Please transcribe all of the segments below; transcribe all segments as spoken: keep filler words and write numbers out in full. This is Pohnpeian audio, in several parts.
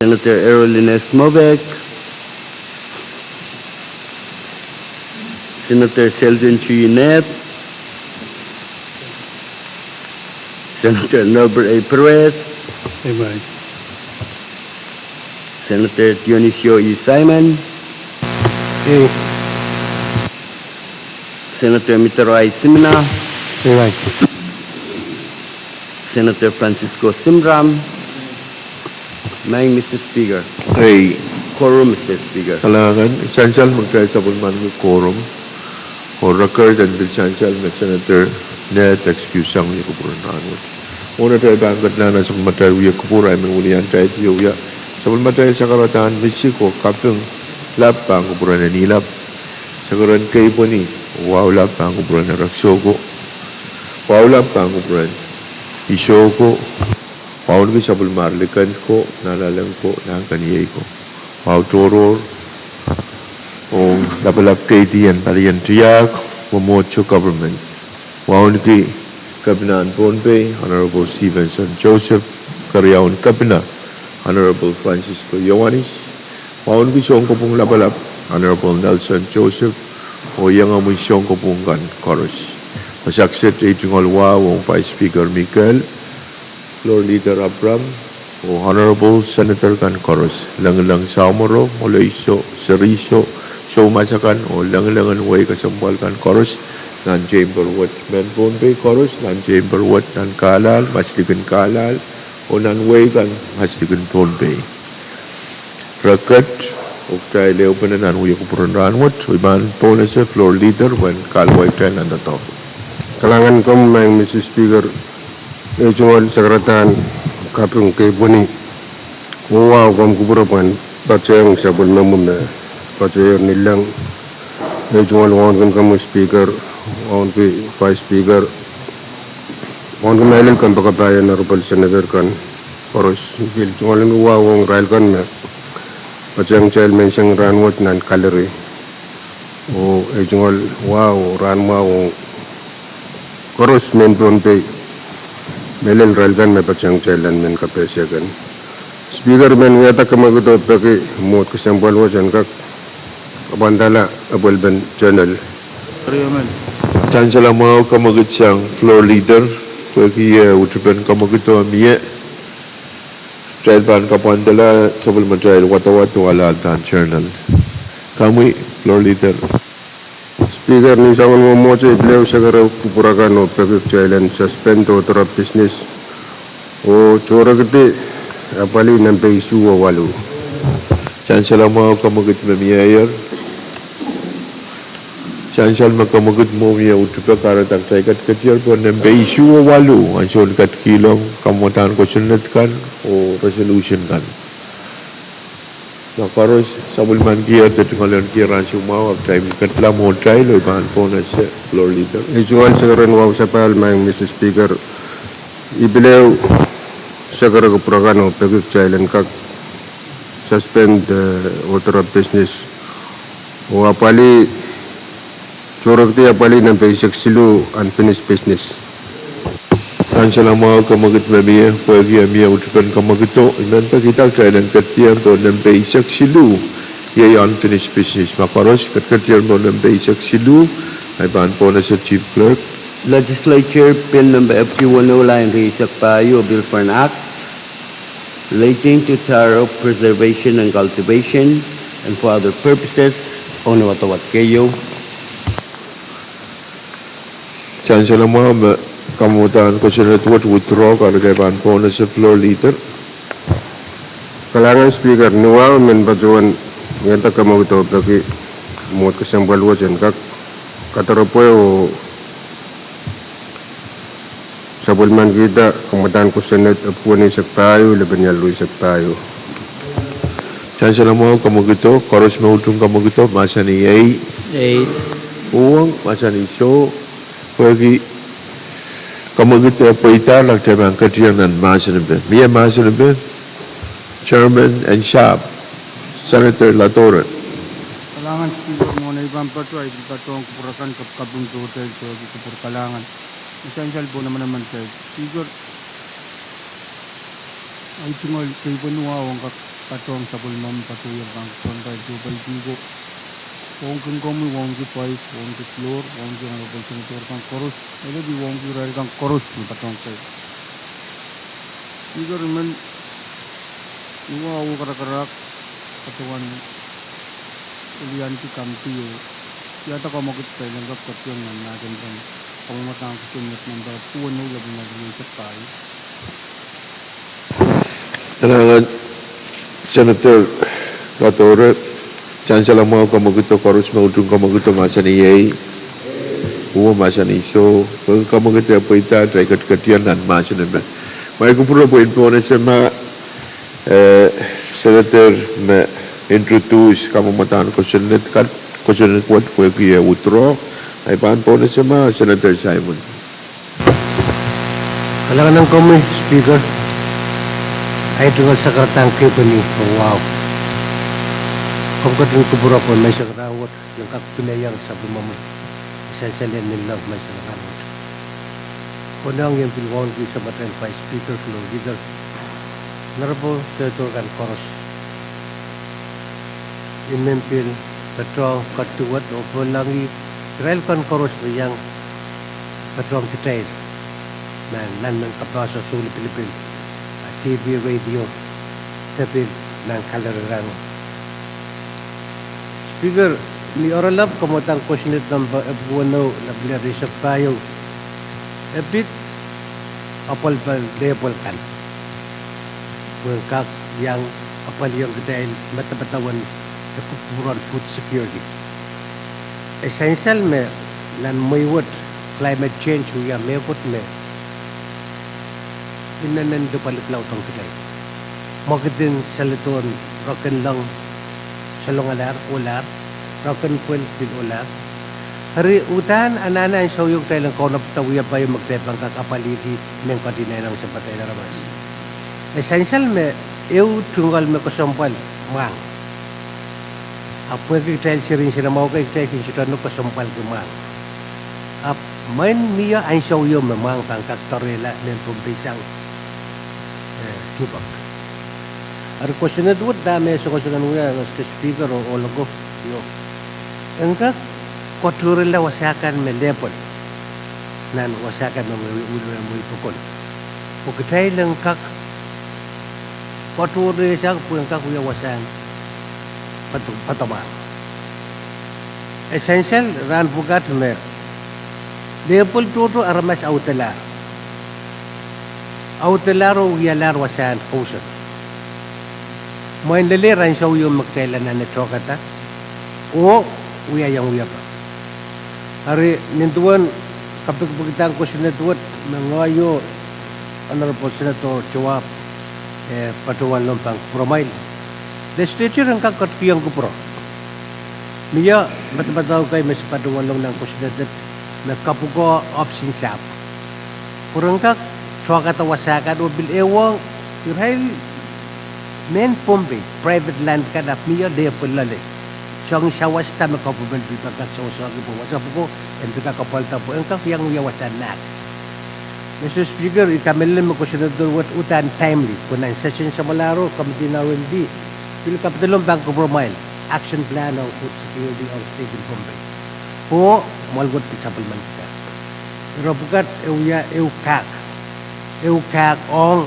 Senator Errol Ines Mobek, Senator Sheldon Chuinet, Senator Norbert A. Perez, Senator Dionisio E. Simon, Senator Mitero I. Simina, Senator Francisco Simram, Maing Mister Speaker. Ei. Quorum, Mister Speaker. Kalahngan, sansal me kitail sapwellimaniki quorum. Oh record en pil sansal me Senator Ned excuse sang wia kupwuren rahnwet. Oh nan atail pahn ketlahng nan sapwellimatail wia kupwur, I men wilian tail ieu wia sapwellimatail sakaradahn misik oh kaping lap pahn kupwuren en ilap. Sakaradahn keipweni, wahu lap pahn kupwuren Ereksoko. Wahu lap pahn kupwuren Isoko. Wauneki sapwellimar liken ko, nanalek ko, nahnkeniei ko. Wahu tohrohr ong lapalap keidi en palien tiahk, mwomwohdiso government. Wauneki Kepina en Pohnpei, Honorable Stevenson Joseph, Keriaun Kepina, Honorable Francisco Ioanis, wauneki Sounkopwung Lapalap, Honorable Nelson Joseph, oh iengomwi Sounkopwung kan koaros. Pasakset ei tungoal wahu ong Vice Speaker Mikel, Floor Leader Abraham, oh Honorable Senator kan koaros, Lengileng Samworo, Mwoleiso, Seriso, Soumas akan, oh lengilengen wehi kesempwal kan koaros, nan chamber wet mehn Pohnpei koaros, nan chamber wet nan Carlisle, maslikin Carlisle, oh nan wehi kan maslikin Pohnpei. Record, oh kitail ehupene nan wia kupwuren rahnwet, oh I pahn pwonese Floor Leader pwehn kahluwa kitail nan doadoahk. Kalahngan komwi Maing Mister Speaker, ei tungoal sakaradahn kaping keipweni oh wahu komw kupwure pwehn patehng sapwellimomwi me patehier ni leng. Ei tungoal wauneki komwi Speaker, wauneki Vice Speaker, wauneki mehlel kompoakepahi Honorable Senator kan koaros. Pil tungoal wahu ong irail kan me patehng kitail menseng rahnwet nan gallery. Oh ei tungoal wahu, rahn mwahu ong koaros mehn Pohnpei, mehlel irail kan me patehng kitail nan mehn kapehse kan. Speaker, I men wiahda kamwekid oh peki mwomwohd kesempwal wet en kak kapwandala apwalipen journal. Sansal mwahu kamwekid sang Floor Leader, pwehki eh utupen kamwekido mie, kitail pahn kapwandala sapwellimatail wadawad oh alahldahn journal. Komwi Floor Leader. Speaker, ni soangen mwomwohdiso I pil ehu sekere kupwur akan oh peki kitail en suspend order of business oh tohrekidi apwalih nempe isuh oh waluh. Sansal mwahu kamwekid me mieier. Sansal me kamwekid mwo mie utupe kahrehda kitail ketiketier pohn nempe isuh oh waluh, ansoun ketikihong kamwadahn kosonned kan oh resolution kan. Ma koaros sapwellimankier de tungoalenkier ansou mwahu, ahpw kitail ketla mwohtail oh I pahn pwonese Floor Leader. Ei tungoal sekeren wahu sapahl Maing Mister Speaker, I pil ehu sekere kupwur akan oh peki kitail en kak suspend eh order of business oh apwalih, tohrekidi apwalih nempe eisek siluh unfinished business. Sansal mwahu kamwekid me mie, pwehki eh mie utupen kamwekido, I men pekihda kitail en ketiketier pohn nempe eisek siluh, iei unfinished business. Ma koaros ketiketier pohn nempe eisek siluh, I pahn pwonese Chief Clerk. Legislature Bill number F T one oh lain rieisek pahieu, a bill for an act relating to taro preservation and cultivation and for other purposes. Ong wadawad keieu. Sansal mwahu me kamwadahn kosonned wet withdraw, kahrehda I pahn pwonese Floor Leader. Kalahngan Speaker, ni wahu I men patohwan wiahda kamwekid oh peki mwomwohd kesempwal wet en kak kadoropwe oh sapwellimankihda kamwadahn kosonned epwuwen eisek pahieu, lepin ial rieisek pahieu. Sansal mwahu kamwekido, koaros me utung kamwekido mahsanih ei. Ei. Uhwong mahsanih soh, pwehki kamwekid eh pweida, kitail pahn ketiketier nan mahsen en peh. Mie mahsen en peh? Chairman en sahpw, Senator Latore. Kalahngan Speaker, mwohn ei pahn patohwan, I pil patohwan kupwur akan kapkaping tohtail pwehki kupwur kalahngan me sansal pohn emenemen kitail. Speaker, ei tungoal keipweni wahu ong kak patohwan sapwellimomwi patohier pahn kupwuromwi, patohwan pil ko. Wauneki komwi, wauneki vice, wauneki floor, wauneki honorable senator kan koaros, ele pil wauneki irail kan koaros me patohwan kitail. Speaker, I men, ni wau karakarahk patohwan weliandi kamidi o iada kamwekid kitail en kak koahieng nan mahsen en kamwamadahn kosonned nambwa weneu, lapalap nan riei sek pahieu. Nanangen Senator Latore, sansal mwahu kamwekido koaros me utung kamwekido mahsanih iei, uwe mahsanih soh, pwe kamwekido pweida atail ketiket nan mahsen me. Ma I kupwure pwe I pil wehwehki ma, eh, Senator me introduce kamwamadahn kosonned kat, kosonned wet pwehki e withdraw, I pahn pwonese ma Senator Simon. Kalahngan ong komwi, Speaker. Ahi tungoal sakaradahn kepeni oh wahu. Komw ketin kupwure pwe menseng rahnwet I en kak pil iang sapwellimomwi sansal en inleng menseng rahnwet. Konehng I en pil wauneki samatail Vice Speaker, Floor Leader, honorable senator kan koaros. I men pil patohwan ketiket oh pwuralahng irail kan koaros me iang patohwan kitail nan, nan mehn kapehse, sukuhl lipilipil, a TV, radio, de pil nan gallery rahnwet. Speaker, ni oaralap kamwamadahn kosonned nambwa epwiki weneu, lapalap nan riei sek pahieu, e pid apwalpal lepel kan pwe en kak iang apwalihong kitail medemedewe en kupwuren food security. E sansal me nan mwehi wet climate change wia mehkot me inenen lipwalipwalaud ong kitail. Mwekid en saledohn rokenleng salongalahr, ohlahr, roken pwel pil ohlahr. Eri uhdahn anahne ansou ieu kitail en kaunopada wiepe ieu me kitail pahn kak apwalihki mehn kontinenong sapatail aramas. E sansal me ehu tungoal me kesempwal mwahng. Ahpw pwehki kitail seri en sinemwau kei, kitail kin sohte kesempwalki mwahng. Ahpw mwein mie ansou ieu me mwahng pahn kak doarehla mehn Pohnpei sang, eh, tuhpek. Eri kosonned wet dahme sokosongen wia, Mister Speaker, oh ohloko, io, en kak koaturehla wasa kan me lepel nan wasa kan me mwehi pokon, pwe kitail en kak koaturehsang pwe en kak wia wasahn pad-, padamwahng. E sansal rahn pwukat me lepel tohto aramas audelahr, audelahr oh wialahr wasahn kousoan. Mwein lelehr ansou ieu me kitail anahne tohkada oh wiahiong wiepe. Eri nin duwen kapikipikdahn kosonned wet me ngehi oh Honorable Senator Joab, eh, patohwan lom pahn kupwuromwail, Legislature en kak ketikihong kupwure. Mie medemedewe kei me se patohwan lom nan kosonned me kapwukoa option sahpw pwe ren kak tohkada wasa kan oh pil ehuong irail mehn Pohnpei private land kan ahpw mie lepel loale. Soangen sawas da me government pil pahn kak sewesehki pwe wasa pwuko en pil kak apwalda pwe en kak iang wia wasahn mahk. Mister Speaker, I kamehlele me kosonned wet uhdahn timely pwe nan session samwalahro, committee en R and D, pil kapidelong pahn kupwuromwail action plan ong food security ong state en Pohnpei, pwe mwoahl wet pil sapwellimanikihda. Ire pwukat e wia ehu kahk, ehu kahk ong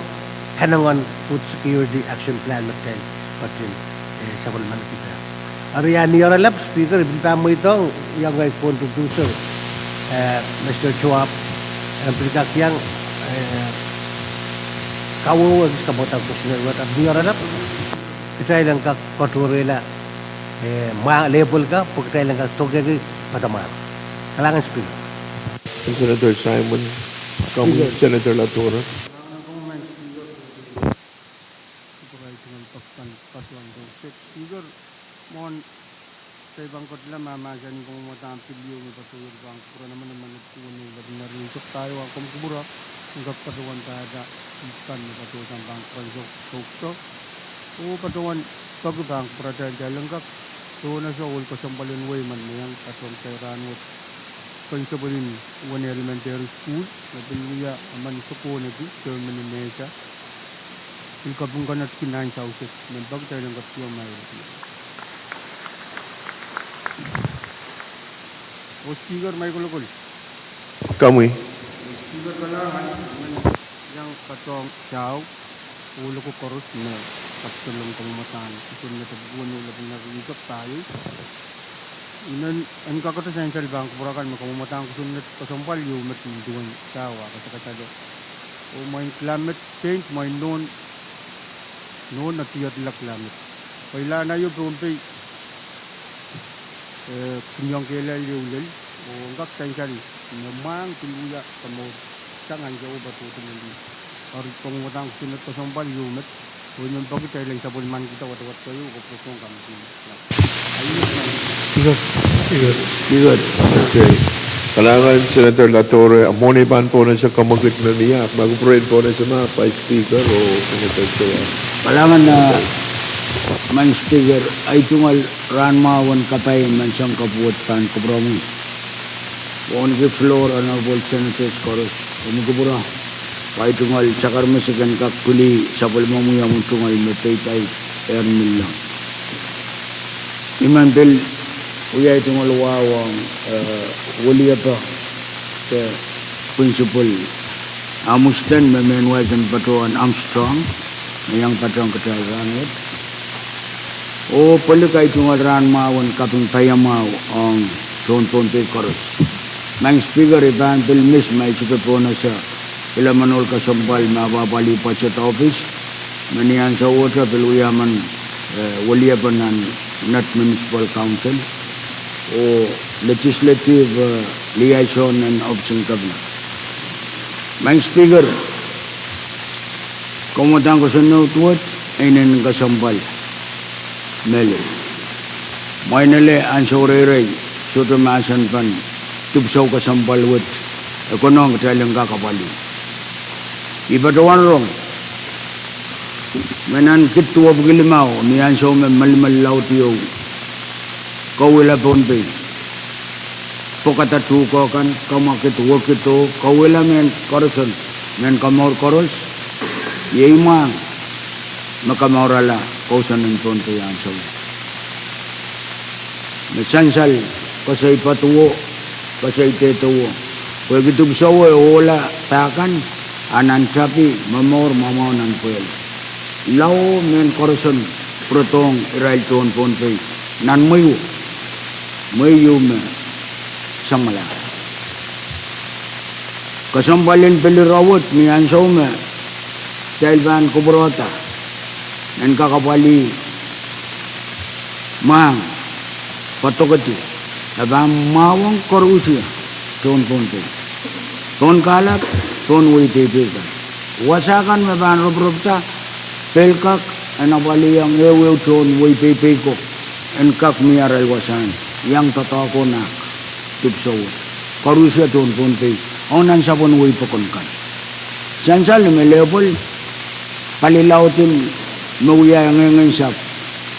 kanengen food security action plan me kitail ketin, eh, sapwellimanikihda. Eri ni oaralap Speaker, I pil pahn mweidohng iang ngehi co-introducer, eh, Mister Joab, en pil kak iang, eh, kawehwe ekis kamwakamwadahn kosonned wet, ahpw ni oaralap kitail en kak koaturehla, eh, mwahng lepel ka pwe kitail en kak dohkehki padamwahng. Kalahngan Speaker. Senator Simon, Speaker. Senator Latore. Speaker, mwohn kitail pahn ketila mahmahsen en kamwakamwadahn pil ieu me patohier pahn kupwure nan manaman epwiki weneu, lapalap nan riei sek pahieu, a komw kupwure en kak patohwan pahda chief kan me patohsang pahn kupwuren soukiso, oh patohwan peki pahn kupwurada en kitail en kak sohte ohl kesempwal en wehi men me iang patohwan kitail rahnwet principal en Uwene Elementary School me pil wia emen sokohneki, Germany Mesa. Pil kaping konehng nan sausek, men peki kitail en kak pwurehng. Oh Speaker, mei kolokol. Komwi. Speaker kalahngan, men iang patohng sahu oh loko koaros me kapitolong kamwomwadahn kosonned en pwuhn oh lepin eri ipek pahieu. I men en kakete sansal pahn kupwur akan me kamwomwadahn kosonned kesempwal ieu met nin duwen sahu ah kasalgasaldo. Oh mwein climate change, mwein nohn, nohn etiet la climate. Pwe ilahn aio Pohnpei, eh, kin iang kehlail ieu lel, oh en kak sansal me mwahng pil wia komour sang ansou patohdo lel. Eri kamwomwadahn kosonned kesempwal ieu met, oh I men peki kitail en sapwellimankihda wadawad keieu, oh pwurehng komwi. Speaker. Speaker. Okay. Kalahngan Senator Latore, mwohn ei pahn pohnese kamwekid me mie, ma kupwuren pohnese ma, Vice Speaker oh Senator Seward. Kalahngan, uh, Madam Speaker, ei tungoal rahn mwahu en kapai me I men song kapwukat pahn kupwuromwi. Wauneki floor, Honorable Senators koaros, omwi kupwure. Ei tungoal sakarmesik en kak pwili sapwellimomwi omwi tungoal me peipai ehr milla. I men pil wia ei tungoal wahu ong, eh, weliepe de Principal Amustan me mehn wahn patohwan Armstrong, me iang patohng kitail rahnwet. Oh pweliki, ei tungoal rahn mwahu en kaping paiamwahu ong tohn Pohnpei koaros. Madam Speaker, I pahn pil miss ma I sohte pohnese pil emen ohl kesempwal me apwahpwalih budget office, me ni ansou wet pil wia emen, eh, weliepe nan Nett Municipal Council oh legislative, eh, liaison nan ohpis en Kepina. Madam Speaker, kamwomwadahn kosonned wet e inenen kesempwal mehlel. Mwein ele ansou reirei sohte mahsen pahn dipwisou kesempwal wet e konehng kitail en kak apwalih. I patohwan rong me nan kid duwepwiki limau, ni ansou me melimel laud ieu kawehla Pohnpei, pwokada tuhke kan, kamwakid, wekid oh kawehla mehn koaros, mehn komour koaros, iei mwahng me komourala kousoan en Pohnpei ansou. Me sansal koasoi paduo, koasoi dehdewo, pwehki dipwisou e ohla pahkan, a nan tapi, momour, mwamwahun nan pwehl. Lao mehn koaros pwurodohng irail tohn Pohnpei nan mwehi, mwehi ieu me samwalahr. Kesempwal en pil ire wet ni ansou me kitail pahn kupwurehda en kak apwalih mwahng padokedi, e pahn mwahuong koarusie tohn Pohnpei, pohn kahlap, pohn wehi peipei kan. Wasa kan me pahn roporop da, pil kak en apwalih ong ehuehu tohn wehi peipei ko en kak mie arail wasahn iang doadoahk oh nahk dipwisou koarusie tohn Pohnpei ong nan sapwen wehi pokon kan. Sansal me lehpwel pali laud en me wia engehngen sahpw,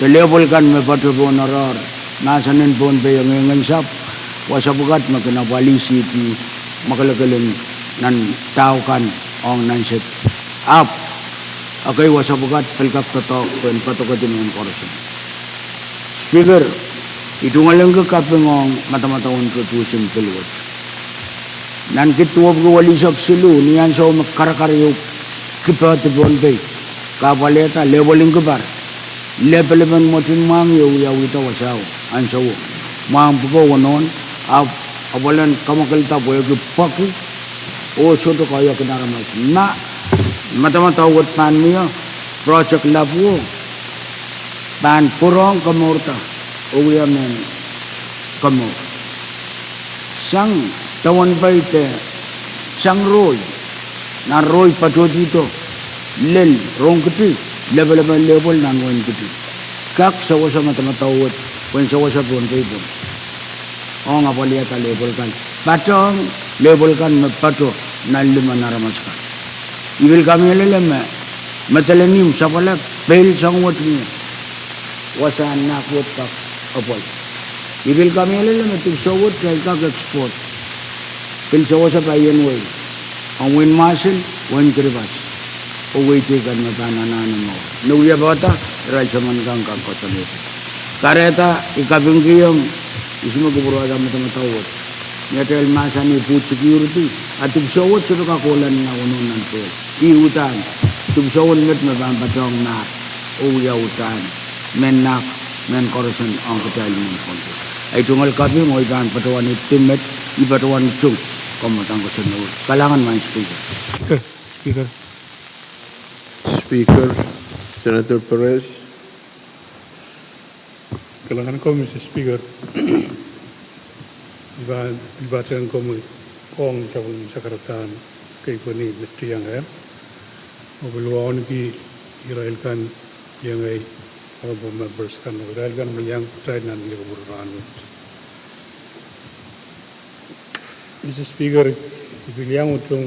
de lehpwel kan me patohdo pohn oaroahr mahsen en Pohnpei engehngen sahpw, wasa pwukat me kin apwalih sihpw mwakelekel en nan dau kan ong nan sehd, ahpw ekei wasa pwukat pil kak doadoahk pwehn padokedi mehn koaros. Speaker, I tungoal kin kaping ong madamadau en introduce pil wet. Nan kid duwepwiki welisek siluh, ni ansou me karakar ieu kipehdi Pohnpei, kahpwal ehda lehpwel en kipar, lepelepen mwetin mwahng ieu wiawihda wasao ansouo, mwahng pwuko wonohn, ahpw apwal en kamwakelda pwehki pweki oh sohte koahiek en aramas. Ma madamadau wet pahn mie, project lapuo pahn pwurehng komourda oh wia mehn komour sang dewen pei de sang rohi, nan rohi patohdido lel rohng kiti, lepelepen lehpwel nan wehin kiti. Kak sewese madamadau wet pwehn sewese Pohnpei pwon ong apwaliada lehpwel kan, patohng lehpwel kan me pato nan limen aramas akan. I pil kamehlele me medelen ihmw sapwala pil sang wet mie wasahn nahk wet kak apwal. I pil kamehlele me dipwisou wet kitail kak export, pil sewese paien wehi, ong wehin Masil, wehin Kiribati. oh wehi teikan me pahn anahne mwo. Ni wiepe da, irail sohte men kan kak koasoanehdi. Kahrehda, I kapingkihong, ihs me kupwurada madamadau wet. Ni atail mahsanih food security, a dipwisou wet sohte kak kohla ni unohn nan pwehl. Ih uhdahn, dipwisou wet me pahn patohng mahr, oh wia uhdahn, mehn nek, mehn koaros en ong kitail mehn Pohnpei. Ei tungoal kaping, oh I pahn patohwan ipwidi met, I patohwan tung, komw adaneki koasoanehdi. Kalahngan Madam Speaker. Speaker, Speaker. Speaker, Senator Perez. Kalahngan komwi, Mister Speaker. I pahn, I pahn patehng komwi ong sapwellime sakaradahn kei pweni me tiangehr. Oh pil wauneki irail kan, iengei, honorable members kan, irail kan me iang kitail nan ieu kupwur rahnwet. Mister Speaker, I pil iang utung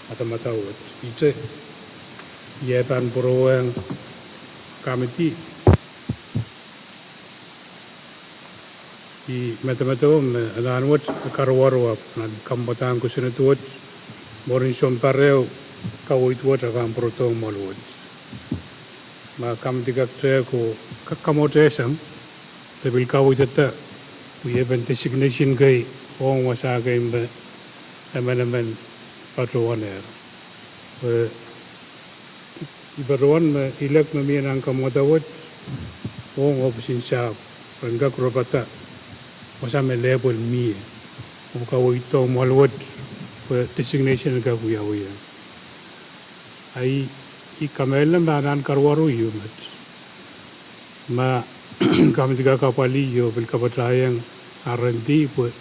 madamadau wet. Ihte, I pahn pwurowehng committee, I medemedewe me anahn wet e karuwaru ahpw nan kamwadahn kosonned wet, mwurin sounpar ehu, kaweid wet a pahn pwurodohng mwoahl wet. Ma committee kak tehk oh kak kamwotehsang, de pil kaweidada wiepen designation kei ong wasa kei me emenemen patohwanehr. Eh, I patohwan me ilek me mie nan kamwadahn wet ong ohpis en sahpw, ren kak rapada wasa me label mie, oh kaweiddohng mwoahl wet, pwe designation kak wiawiong. A I, I kamehlele me anahn karuwaru ieu met. Ma committee kak apwalih oh pil kapatahieng R and D pwe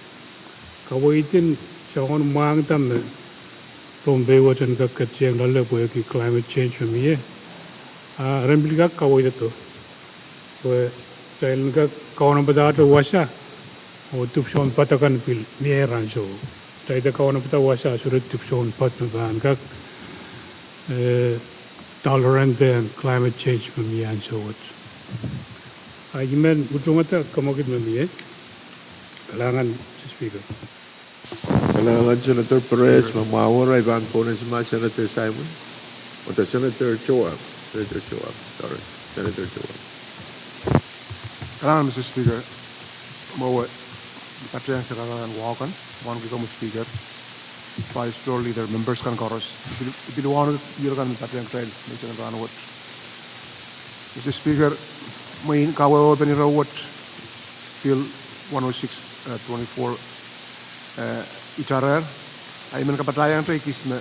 kaweid en soangen mwahngih me Pohnpei wet en kak ketieng loale pwehki climate change me mie, a ren pil kak kaweidodo pwe kitail en kak kaunopadahte wasa oh dipwisoun poad akan pil mie ansou. Kitail de kaunopada wasa sohte dipwisoun poad me pahn kak, eh, tolerant en climate change me mie ansou wet. A I men utungada kamwakid me mie. Kalahngan, Mister Speaker. Kalahngan Senator Perez, ma mwahuo, I pahn pwonehsema Senator Simon. Oda Senator Joab. Senator Joab, sorry. Senator Joab. Kalahngan, Mister Speaker. Mwowe, I patehng se kalahngan wahu kan, wauneki komwi Speaker, Vice Floor Leader, members kan koaros. I pil, I pil wauneki ier kan me patehng kitail menseng en rahnwet. Mister Speaker, mwein kawehwepen ire wet, Bill one oh six, eh, twenty-four, eh, itarehr, a I men kapatahieng ekis me,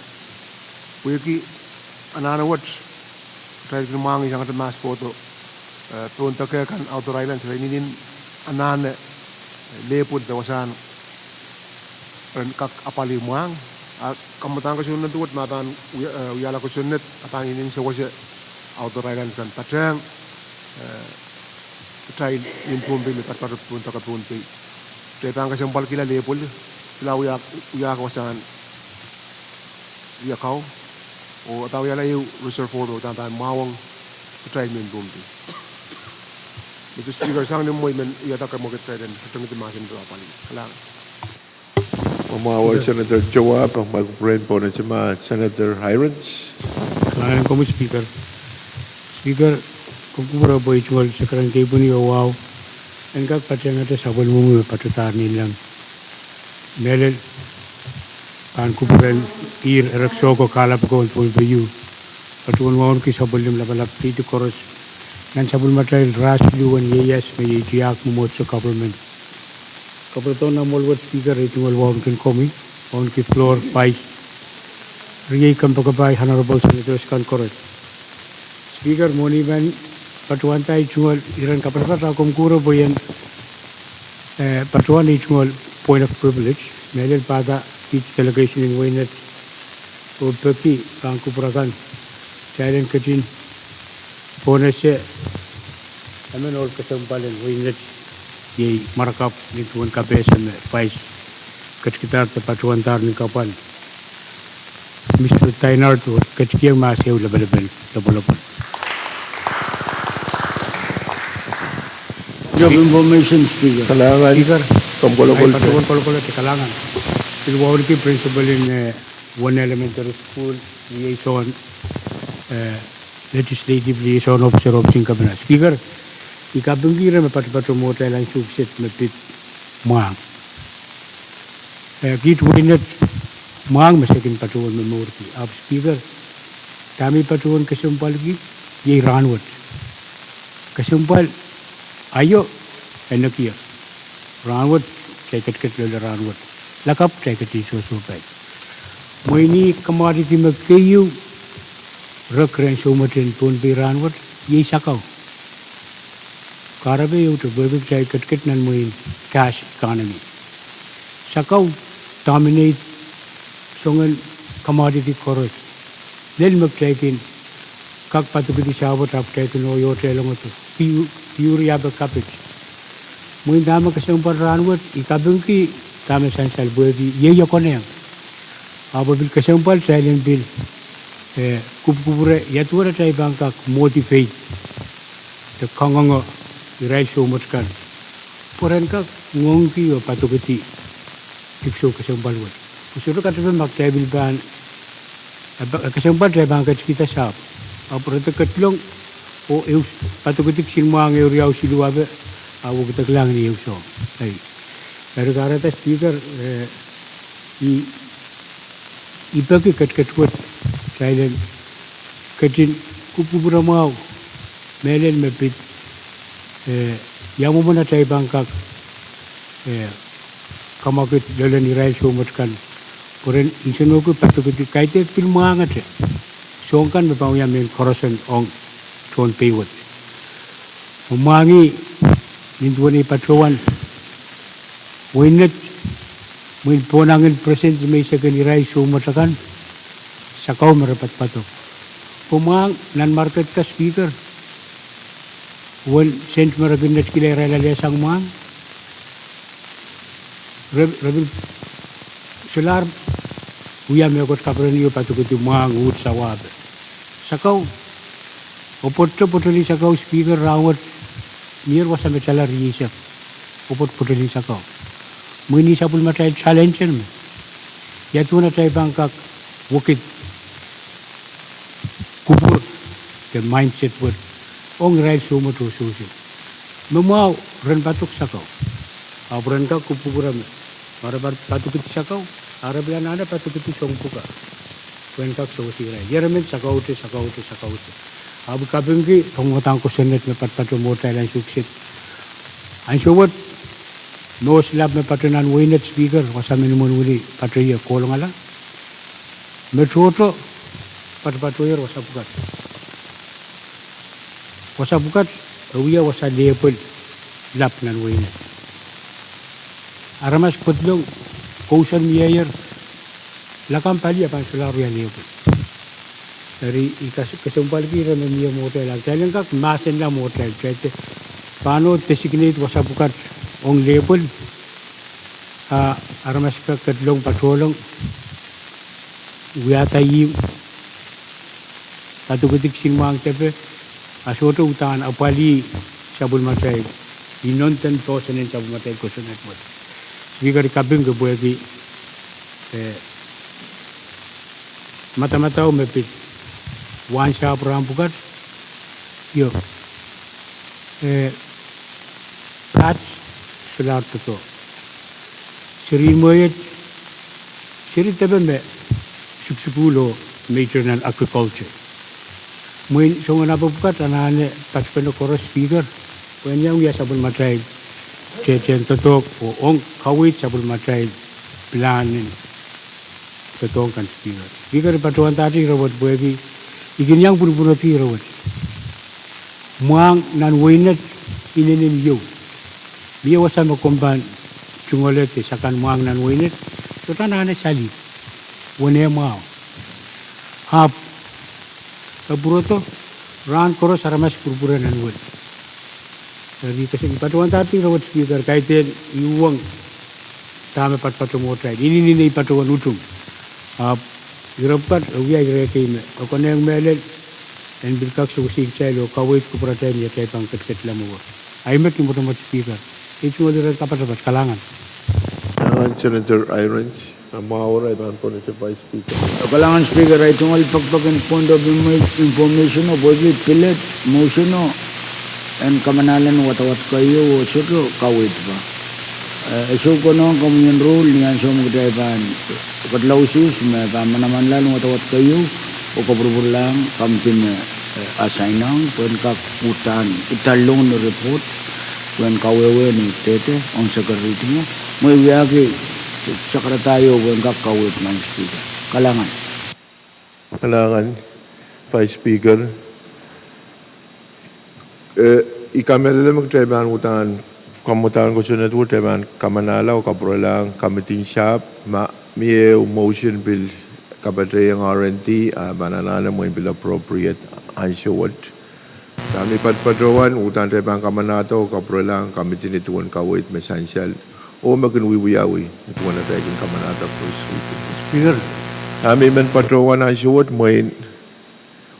pwehki anahne wet, kitail kin mwahngih sangete mahs kohdo, eh, pohn deke kan Outer Islands, re inenen anahne, eh, label de wasahn ren kak apwalih mwahngih. A kamwadahn kosonned wet ma pahn wia-, eh, wiahla kosonned, a pahn inenen sewese Outer Islands kan patehng, eh, kitail mehn Pohnpei me patpato pohn deke Pohnpei. Kitail pahn kesempwalkihla label, pil wia, wiahki wasahn riakau, oh a pahn wiahla ehu reserve ward, oh uhdahn pahn mwahuwong kitail mehn Pohnpei. Mister Speaker, sang ni mwo I men wiahda kamwakid kitail en katengedi mahsen en apwalih. Kalahngan. Ma mwahuo Senator Joab, ma I kupwuren pwonehsema Senator Hirons. Kalahngan komwi Speaker. Speaker, komw kupwure pwe I tungoal sekeren keipweni oh wahu en kak patehngete sapwellimomwi me patohdahr nanleng. Mehlel pahn kupwuren ihr erekiso ko kahlap ko en Pohnpei ieu, patohwan wauneki sapwellime lapalap, pid koaros, nan sapwellimatail rahs luhwen ieias me iei tiahk mwomwohdiso government. Kapwuredohng nan mwoahl wet Speaker, I tungoal wauneki komwi, wauneki floor, Vice, riei kompoakepahi, honorable senators kan koaros. Speaker, mwohni men patohwanda I tungoal iren kapatapat a komw kupwure pwe I en, eh, patohwan I tungoal point of privilege, mehlel pahda kiht delegation en wehin Nett oh peki pahn kupwure kan, kitail en ketin pwonehse emen ohl kesempwal en wehin Nett, iei mwarakapw nin duwen kapehse me Vice ketikihdahr de patohwandahr nin kapwal, Mister Thynart, oh ketikihong mahs ehu lapalap en lopwolopwol. Point of information, Speaker. Kalahngan. Speaker, komw kolokol, patohwan kolokol de kalahngan. Pil wauneki principal en, eh, Wenne Elementary School, liaison eh, legislative liaison officer, office in governor. Speaker, I kapingki ire me patopato mwohtail ansou kiset me pid mwahng. Eh, kiht wehin Nett, mwahng me se kin patohwan momourki. Ahpw Speaker, dahme I patohwan kesempwalki, iei rahnwet. Kesempwal aio e nekier. Rahnwet, kitail ketiket loale rahnwet. Lakapw kitail ketin sohsohpai. Mwein ih commodity me keieu rek rehn soumwet en Pohnpei rahnwet, iei sakau. Kahrepe ehute pwehki kitail ketiket nan mwein cash economy. Sakau dominate soangen commodity koaros. Lel me kitail kin kak padokedi sahpwet ahpw kitail kin oiohte longete. Piu-, piuri ape kapit. Mwein dahme kesempwal rahnwet, I kapingki dahme sansal pwehki iei e konehng. Ahpw pil kesempwal kitail en pil, eh, kupwukupwure ia duwen atail pahn kak motivate de kangoange irail soumwet kan pwe ren kak ngoangki oh padokedi dihksou kesempwal wet. Pwe sohte katepe ma kitail pil pahn, eh, pa-, kesempwal kitail pahn ketikihda sahpw. Ahpw re de ketilong oh ehu s-, padokedi kisin mwahng ehu riau siluh ape, a wekidekla ni ehu soahng. Ei. Eri kahrehda Speaker, eh, I, I peki ketiket wet, kitail en ketin kupwukupwure mwahu, mehlel me pid, eh, ia mwomwen atail pahn kak, eh, kamwakid loalen irail soumwet kan pwe ren nsenohki padokedi kaidehk pil mwahngete. Soahng kan me pahn wia mehn koaros ong tohn Pohnpei wet. Mwahngih nin duwen ei patohwan wehin Nett, mwein pohnangin percent me isek en irail soumwet akan, sakau me re padapadok. Pwe mwahng nan market ka Speaker, uwen sent me re kin netikihla irail alehsang mwahng, re, re pil solahr wia mehkot kaperenih oh padokedi mwahng, uhd, sawa ape. Sakau, oh pwoto, pwotolin sakau Speaker, rahnwet, mier wasa me tala rieisek, oh pwot, pwotolin sakau. Mwein ih sapwellimatail challenge me ia duwen atail pahn kak wekid kupwur de mindset wet ong irail soumwet oh sewese. Me mwahu ren padok sakau. Ahpw ren kak kupwukupwure me ma re pad-, padokedi sakau, a re pil anahne padokedi soahng pwukat pwehn kak sewese irail. Ieremen sakaute, sakaute, sakaute. Ahpw I kapingki, pwe ngoang kosonned me patopato mwohtail ansou kiset. Ansou wet, mehkoaros lap me pato nan wehin Nett Speaker, wasa me ni imwin wini pato ie kohlongala. Me tohto, patopatohier wasa pwukat. Wasa pwukat, e wia wasa lehpwel lap nan wehin Nett. Aramas ketilong, kousoan mieier, lakapw pali e pahn solahr wia lehpwel. Eri I kas-, kesempwalki ire me mie mwohtail, a kitail en kak mahsenla mwohtail, kitail de pahn oh designate wasa pwukat ong lehpwel, a aramas ke-, ketilong patohlong, wiahda ihmw, padokedi kisin mwahng depe, a sohte uhdahn apwalih sapwellimatail, inonden poahsoan en sapwellimatail kosonned wet. Speaker, I kapingki pwehki, eh, madamadau me pid wahnsahpw rahn pwukat, io, eh, pahd solahr doadoahk. Seri mwehiet, seri depe me sukusukuhl oh major nan agriculture. Mwein soangen ape pwukat anahne patpene koaros Speaker, pwe en iang wia sapwellimatail tehtehn doadoahk oh ong kaweid sapwellimatail pilahn en doadoahk kan Speaker. Speaker, I patohwandahte ire wet pwehki I kin iang pwunopwunodi ire wet. Mwahng nan wehin Nett inenen iou. Mie wasa me komw pahn tungoale de sakan mwahng nan wehin Nett, sohte anahne salih. Wenehmwahu. Ahpw e pwurodo, rahn koaros aramas pwurpwure nan wel. Eri I kese-, I patohwandahte ire wet Speaker, kaidehn I uhwong dahme patopato mwohtail. Inenen ei patohwan utung. Ahpw ire pwukat e wia ire kei me e konehng mehlel en pil kak sewese kitail oh kaweid kupwuratail ni atail pahn ketiketla mour. Ahi met ni mwotomwot Speaker. Ei tungoal ire kapatapat, kalahngan. Kalahngan Senator Hirons. Amwahu, I pahn pwonehdi Vice Speaker. Kalahngan Speaker, ahi tungoal pekipek en point of information o pwehki pilet motion o en kamanahla ni wadawad keieu o sohte kaweid pa. Eh, e sou konehng komwi en rule ni ansou me kitail pahn ketilausis me pahn manamanla ni wadawad keieu o kapwurpwurlahng komiti me, eh, assign ong pwehn kak uhdahn idalong ni report pwehn kawehwe ni dehde ong secretary me mwehi wiahki secretary o pwehn kak kaweid, Madam Speaker. Kalahngan. Kalahngan, Vice Speaker. Eh, I kamehlele me kitail pahn uhdahn, kamwadahn kosonned wet, kitail pahn kamanahla oh kapwurelahng committee en sahpw, ma mie ehu motion pil kapatahieng R and D, a pahn anahne mwein pil appropriate ansou wet. Dahme I patopatohwan, uhdahn kitail pahn kamanahda oh kapwurelahng committee ni duwen kaweid me sansal oh me kin wiewiawi ni duwen atail kin kamanahda first reading. Speaker. Dahme I men patohwan ansou wet mwein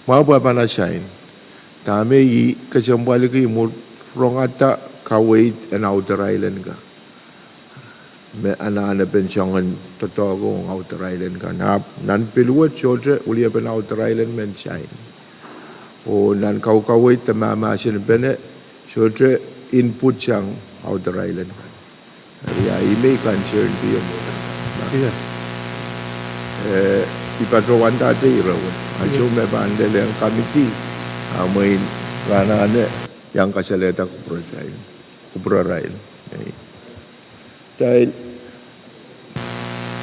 mwahu pwe pahn assign. Dahme I kesempwaliki mwur rongada kaweid en Outer Island ka me anahnepen soangen doadoahk ong Outer Island ka. Nan, nan pil wet sohte weliepen Outer Island men sign. Oh nan kaukaweid de mahmahsenpene sohte input sang Outer Island ka. Eri a I mih concern pil mwo. Yes. Eh, I patohwanda ire wet. Ansou me pahn lelehng committee, a mwein re anahne iang kasalehda kupwurarail. Kupwurarail. Eh. Kitail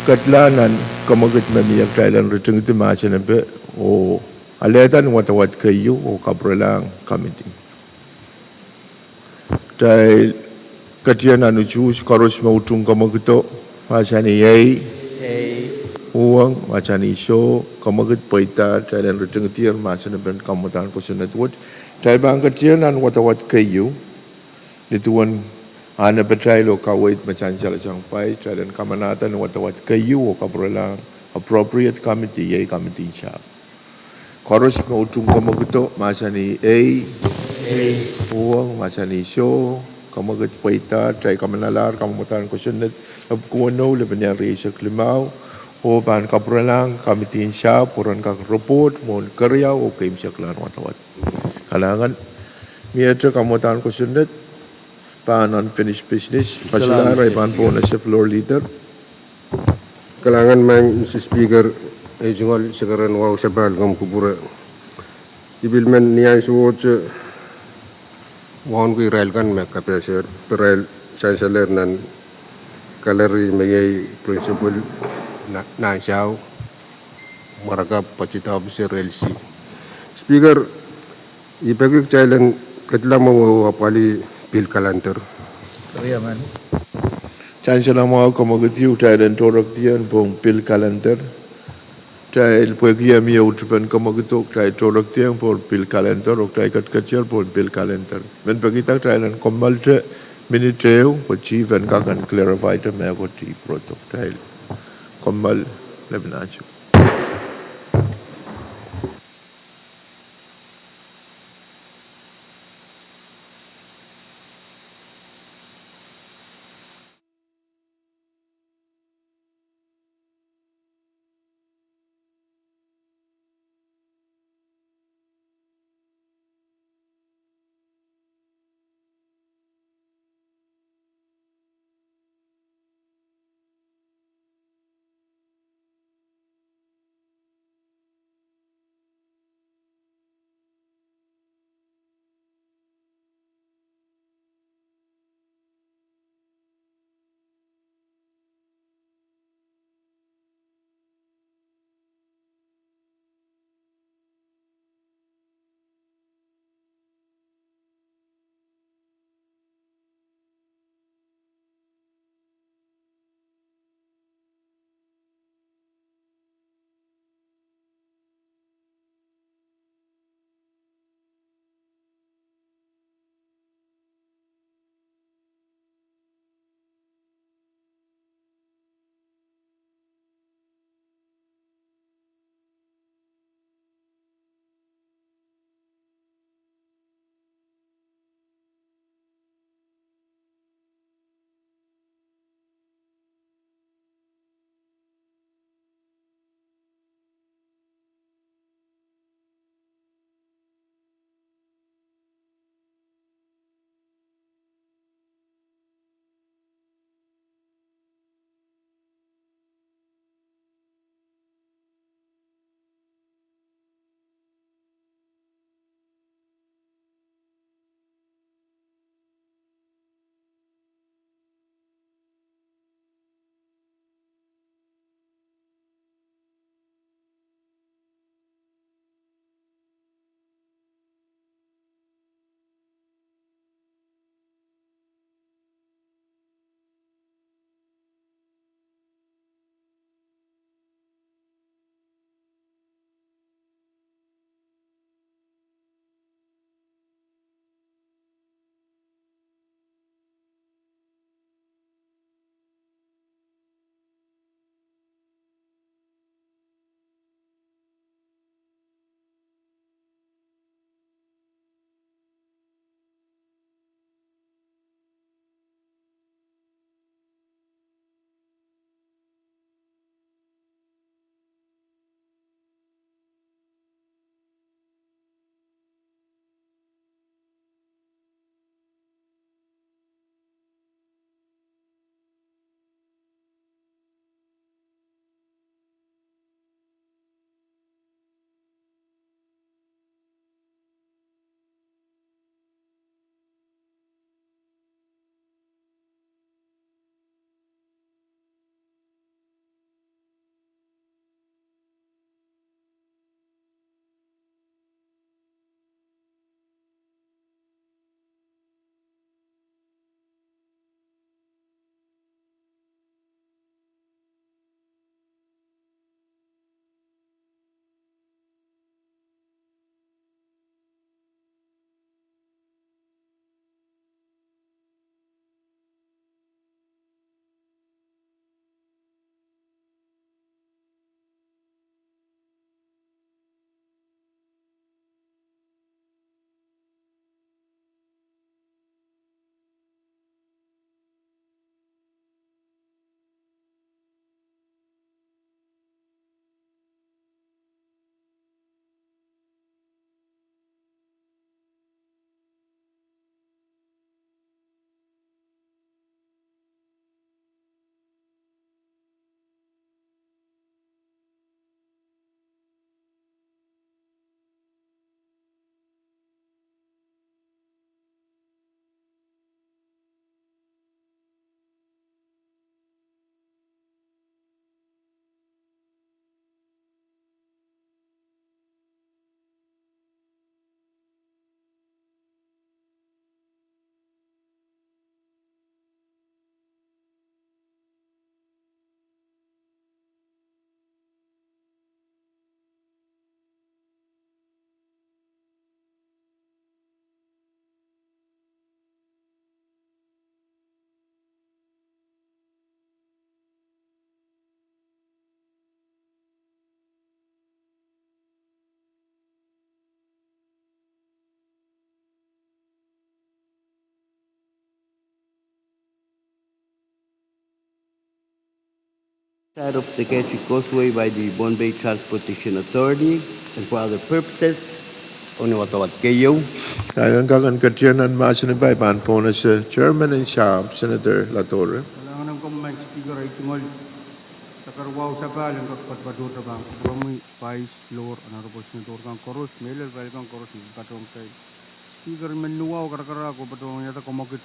ketlahng nan kemwekid me mie kitail en ritingidi mahsenepe oh alehda ni wadawad keieu oh kapwurelahng committee. Kitail ketin nan usuhs, koaros me utung kemwekido, mahsanih ei. Ei. Uhwong, mahsanih soh. Kemwekid pweida, kitail en ritingidier mahsenepen kamwadahn kosonned wet. Kitail pahn ketin nan wadawad keieu, ni duwen ahnepatail oh kaweid me sansal sang pai, kitail en kamanahda ni wadawad keieu oh kapwurelahng appropriate committee, iei committee en sahpw. Koaros me utung kemwekido, mahsanih ei. Ei. Uhwong, mahsanih soh. Kemwekid pweida, kitail kamanalahr kamwadahn kosonned epwiki weneu, lepin iren rieisek limau, oh pahn kapwurelahng committee en sahpw pwe ren kak report mwohn keriau oh keimwseklahn wadawad. Kalahngan. Miehte kamwadahn kosonned, pahn unfinished business. Kalahngan, Madam Speaker. Kalahngan, Madam Speaker, ei tungoal sekeren wahu sapahl komw kupwure. I pil men ni ansouohte wauneki irail kan me kapehsehr, pwe irail sansalehr nan gallery me iei principal na, nan sahu, mwaraka budget officer, L C. Speaker, I peki kitail en kedla mwowe oh apwalih bill calendar. Sansal mwahu, kemwekid, kitail en tohrekdiong pohn bill calendar. Kitail pwehki mie uhdepen kemwekido, kitail tohrekdiong pohn bill calendar, oh kitail ketiketier pohn bill calendar. Men pekida kitail en kommoalda minit ehu, pwe chief en kak en clarifyda mehkot I pwurodo. Kitail kommoal lepin ansou. Side of the Ketchikan Causeway by the Pohnpei Transportation Authority and for other purposes. Ong ni wadawad keieu. Irail en kak en ketieng nan mahsen ipa I pahn pohnese chairman en sahpw, Senator Latore. Kalahngan en komwi Madam Speaker, ei tungoal sakarwahu sapahl en kak patopato pahn kupwuromwi Vice, Floor, Honorable Senator kan koaros, mehlel irail kan koaros me patohwan kitail. Speaker, I men wahu karakarahk oh patohwan wiahda kamwakid.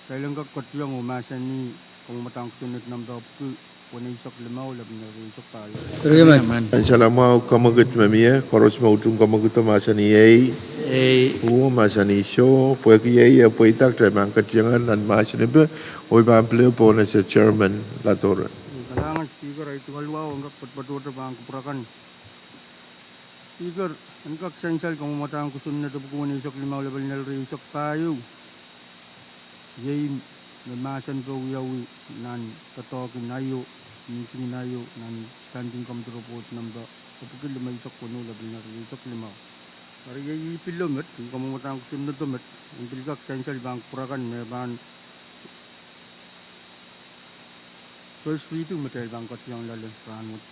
Kitail en kak ketieng oh mahsanih kamwadang kosonned namda pwuki weneisek limau, lepin ire eisek pahieu. Ansou me kamwakid me mie, koaros me utung kamwakido mahsanih ei. Ei. Uwo mahsanih soh, pwehki ei e pweida, kitail pahn ketieng nan mahsen ipa, oh I pahn pil pohnese chairman Latore. Kalahngan Speaker, ei tungoal wahu en kak patopato pahn kupwur akan. Speaker, en kak sansal kamwadang kosonned pwuki weneisek limau, lepin ire eisek pahieu. Iei me mahsen pil wiawi nan doadoahk en aio, meeting en aio, nan Standing Committee Report namda pwuki limeisek weneu, lepin ire eisek limau. Eri iei pilomwet, kamwadang kosonnedo met, en pil kak sansal pahn kupwur akan me pahn first reading me kitail pahn ketieng loale rahnwet.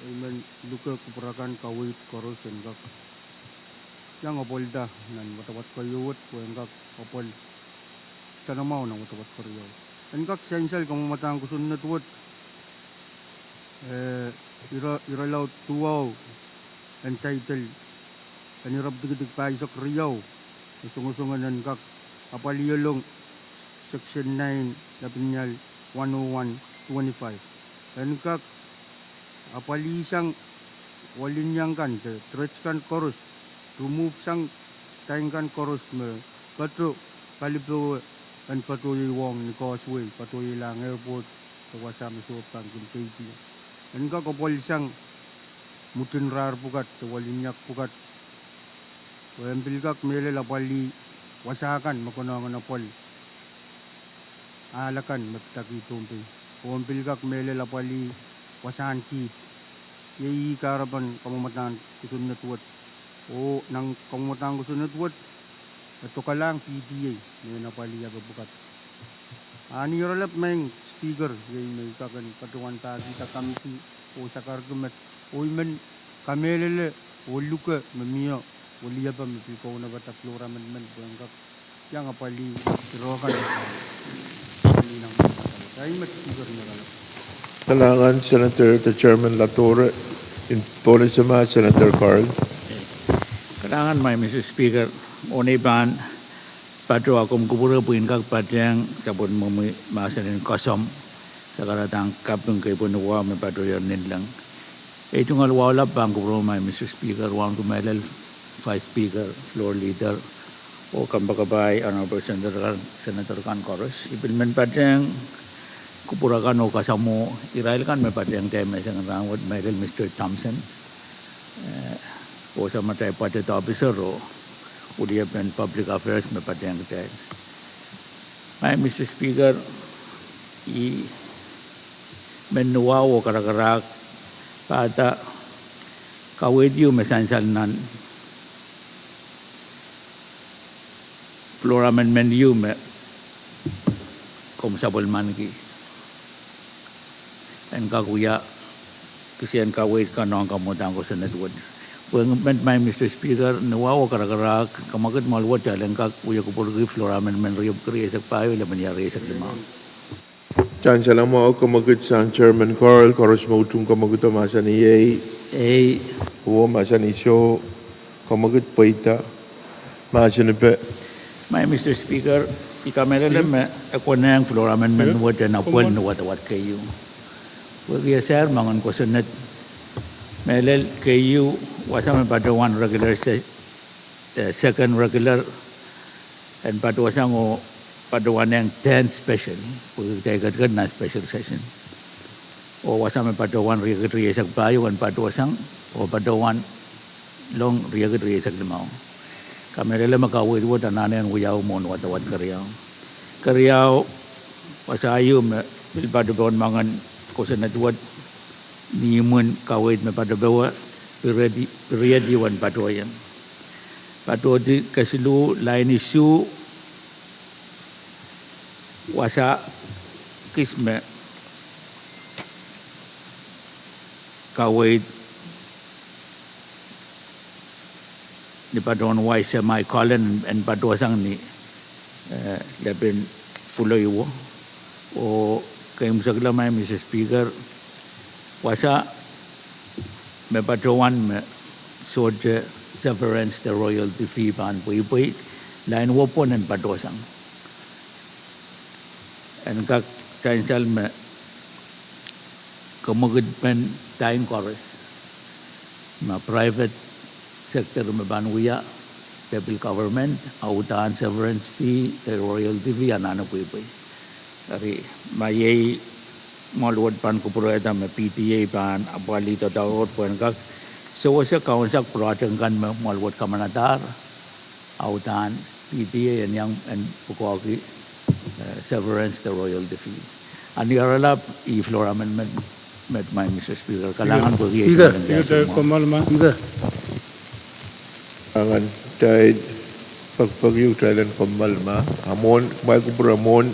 I men luke kupwur akan, kaweid koaros en kak iang apwalda nan wadawad keieu wet, pwe en kak apwal soanamwahu nan wadawad keriau. En kak sansal kamwadang kosonned wet, eh, ire, irelaud duwau, en title, en irepwdikidik pahisek riau, me songosongen en kak apwalih along Section nine, lepin ire one oh one twenty-five. En kak apwalihsang walinyang kan, de dredge kan koaros, remove sang tank kan koaros me patoh palipowe, en patohwei ong ni causeway, patohweilahng airport, de wasa me sohte pahn kin teitei. En kak apwalsang mwutin rahr pwukat, de walinyak pwukat. Pwe en pil kak mehlel apwalih wasa kan me konehng en apwal ahl akan me pidakih Pohnpei. Oh en pil kak mehlel apwalih wasahn kihd. Iei kahrepen kamwadang kosonned wet. Oh nan kamwadang kosonned wet, e dokalahng P T A me en apwalih ape pwukat. A ni irelap, Madam Speaker, iei me I kak en patohwan pahkihda committee oh sakarki met, oh I men kamehlele oh luke me mie weliepe me pil kaunopada floor amendment pwe en kak iang apwalih ireo kan. Kalahngan Senator, de chairman Latore, en pohnese ma Senator Carl. Kalahngan, Madam Speaker, oh ni pahn patohwan kupwure pwe en kak patehng sapwellimomwi mahsen en koasoamw, sakaradahn kaping kei pwe ni wahu me patohier ninleng. Ei tungoal wahu lap pahn kupwuromwi Madam Speaker, wauneki mehlel Vice Speaker, Floor Leader, oh kompoakepahi Honorable Senator kan, Senator kan koaros. I pil men patehng kupwur akan oh koasoamwo irail kan me patehng kitail menseng en rahnwet, mehlel Mister Thompson, eh, oh samatail budget officer oh weliepen public affairs me patehng kitail. Madam Speaker, I men wahu oh karakarahk pahda kaweid ieu me sansal nan floor amendment ieu me komw sapwellimaniki. En kak wia kisehn kaweid kan ong kamwadang kosonned wet. Pwe met, Madam Speaker, ni wahu oh karakarahk, kamwakid mwahl wet, kitail en kak wia kupwurki floor amendment riepwiki rieisek pahieu, lepin ire eisek limau. Kitail en salamwahu kamwakid sang Chairman Carl, koaros me utung kamwakido mahsanih ei. Ei. Uwo mahsanih soh, kamwakid pweida. Mahsen ipe. Madam Speaker, I kamehlele me e konehng floor amendment wet en apwal ni wadawad keieu. Pwehki e sair moangen kosonned, mehlel keieu, wasa me patohwan regular se-, eh, second regular, en patohwasang oh patohwanehng ten special, pwehki kitail ketiket nan special session. Oh wasa me patohwan riekid rieisek pahieu en patohwasang, oh patohwan long riekid rieisek limau. Kamehlele me kaweid wet anahne en wiawi mwohn wadawad keriau. Keriau, wasa ieu me pil patopohn moangen kosonned wet, ni imwin kaweid me patopowe, period, period ieu en patohieng. Patohdi kesiluh, lain isuh, wasa kis me kaweid ni patohwan wai semicolon en patohsang ni, eh, lepin pwuleiwo. Oh keimwseklahng Mister Speaker, wasa me patohwan me sohte severance de royalty fee pahn pweipwei, lain wopwon en patohsang. En kak sansal me kemwekidpen time koaros, ma private sector me pahn wia, de pil government, a uhdahn severance fee, de royalty fee, anahne pweipwei. Eri, ma iei mwoahl wet pahn kupwurehda me P T A pahn apwalih doadoahk pwehn kak sewese kaunsak project kan me mwoahl wet kamanadahr, a uhdahn P T A en iang en pwukoahki, eh, severance de royalty fee. A ni oaralap, ih floor amendment met, Mister Speaker. Kalahngan pwehki e Speaker. Kalahngan, kitail pek, pek, kitail en kommoal ma, a mwohn, mwail kupwure mwohn,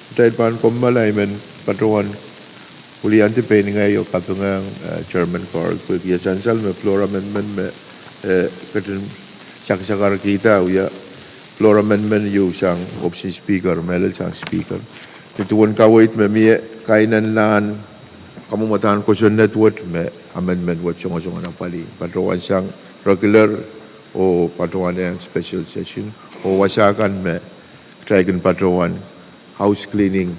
kitail pahn kommoal, I men patohwan wiliandi pein ngehi oh kapinga, eh, Chairman Carl pwehki e sansal me floor amendment me, eh, ketin saksakarkihda, wia floor amendment ieu sang option Speaker, mehlel sang Speaker. Ni duwen kaweid me mie, kainenlahn kamwomwadahn kosonned wet me amendment wet songosong en apwalih, patohwan sang regular oh patohwan sang special session, oh wasa kan me kitail kin patohwan house cleaning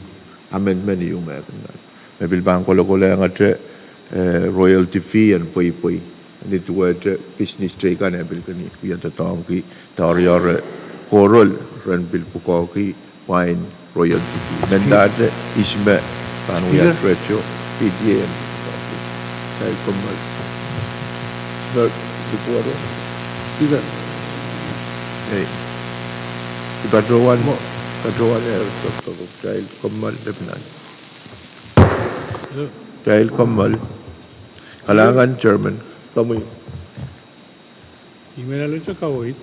amendment ieu me kin nan. Me pil pahn kolokolehngete, eh, royalty fee en pweipwei. Ni duwehte business teikan e pil kin wia doadoahngki, doadoahngki koaros ren pil pwukoahki wain royalty fee. Mendahte ihs me pahn wia Speaker. Threat o, P T A en pwukoahki. Kitail kommoal. Speaker. Speaker. Ei. I patohwan, patohwan e, kitail kommoal lepin nan. Kitail kommoal. Kalahngan Chairman. Komwi. I men ale kaweid.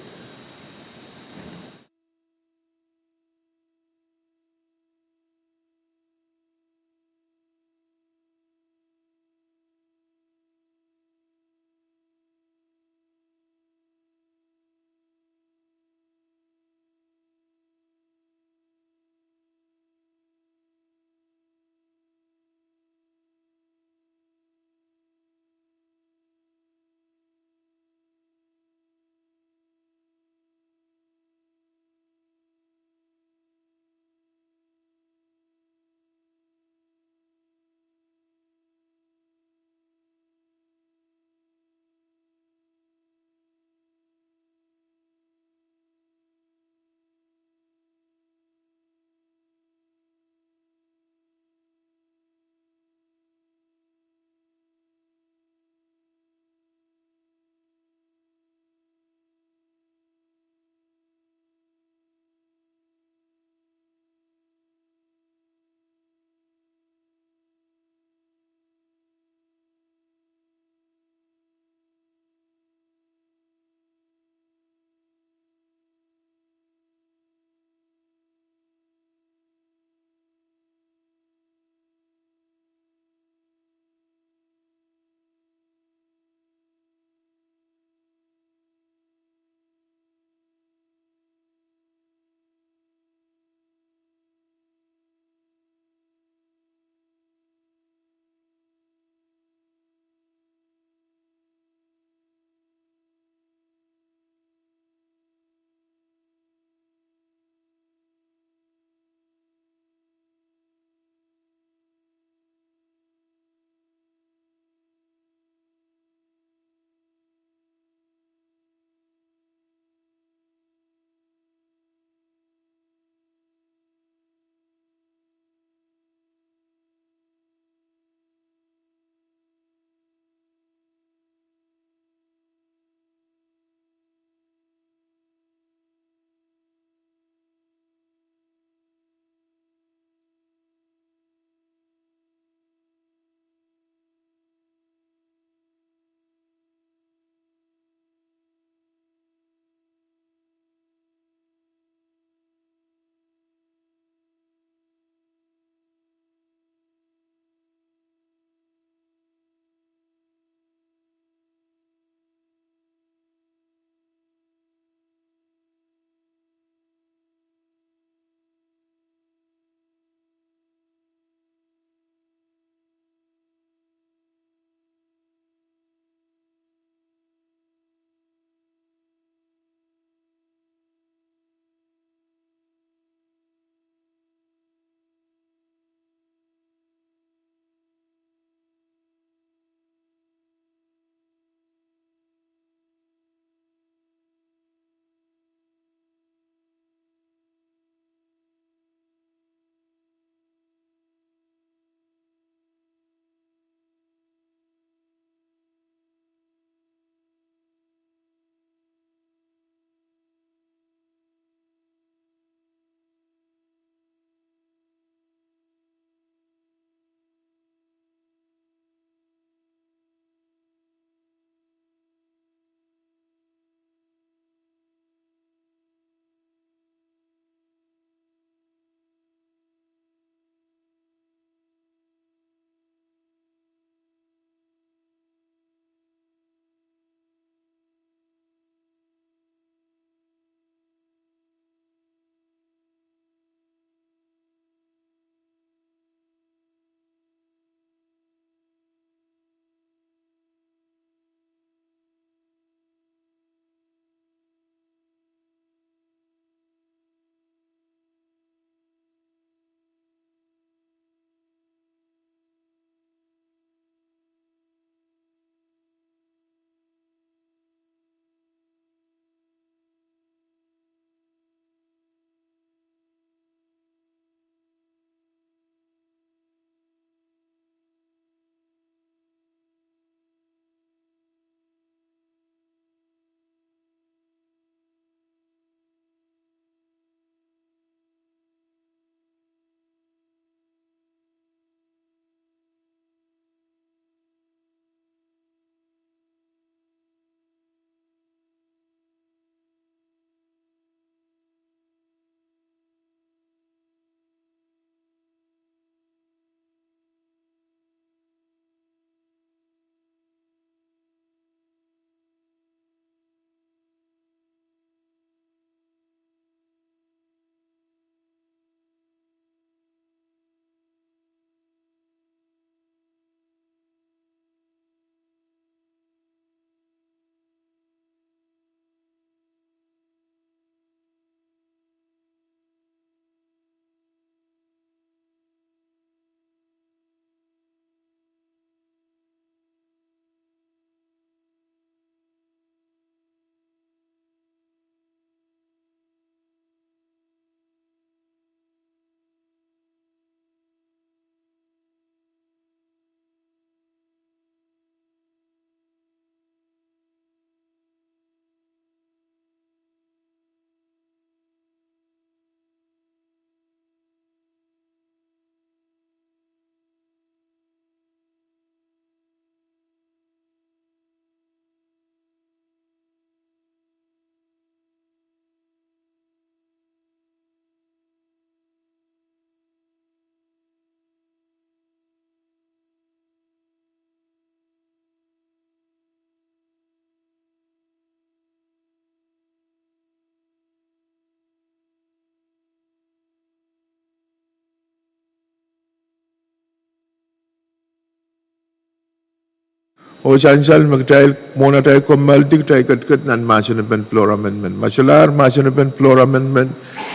Oh sansal me kitail mwohn atail kommoaldi, kitail ketiket nan mahsen en floor amendment. Ma solahr mahsen en floor amendment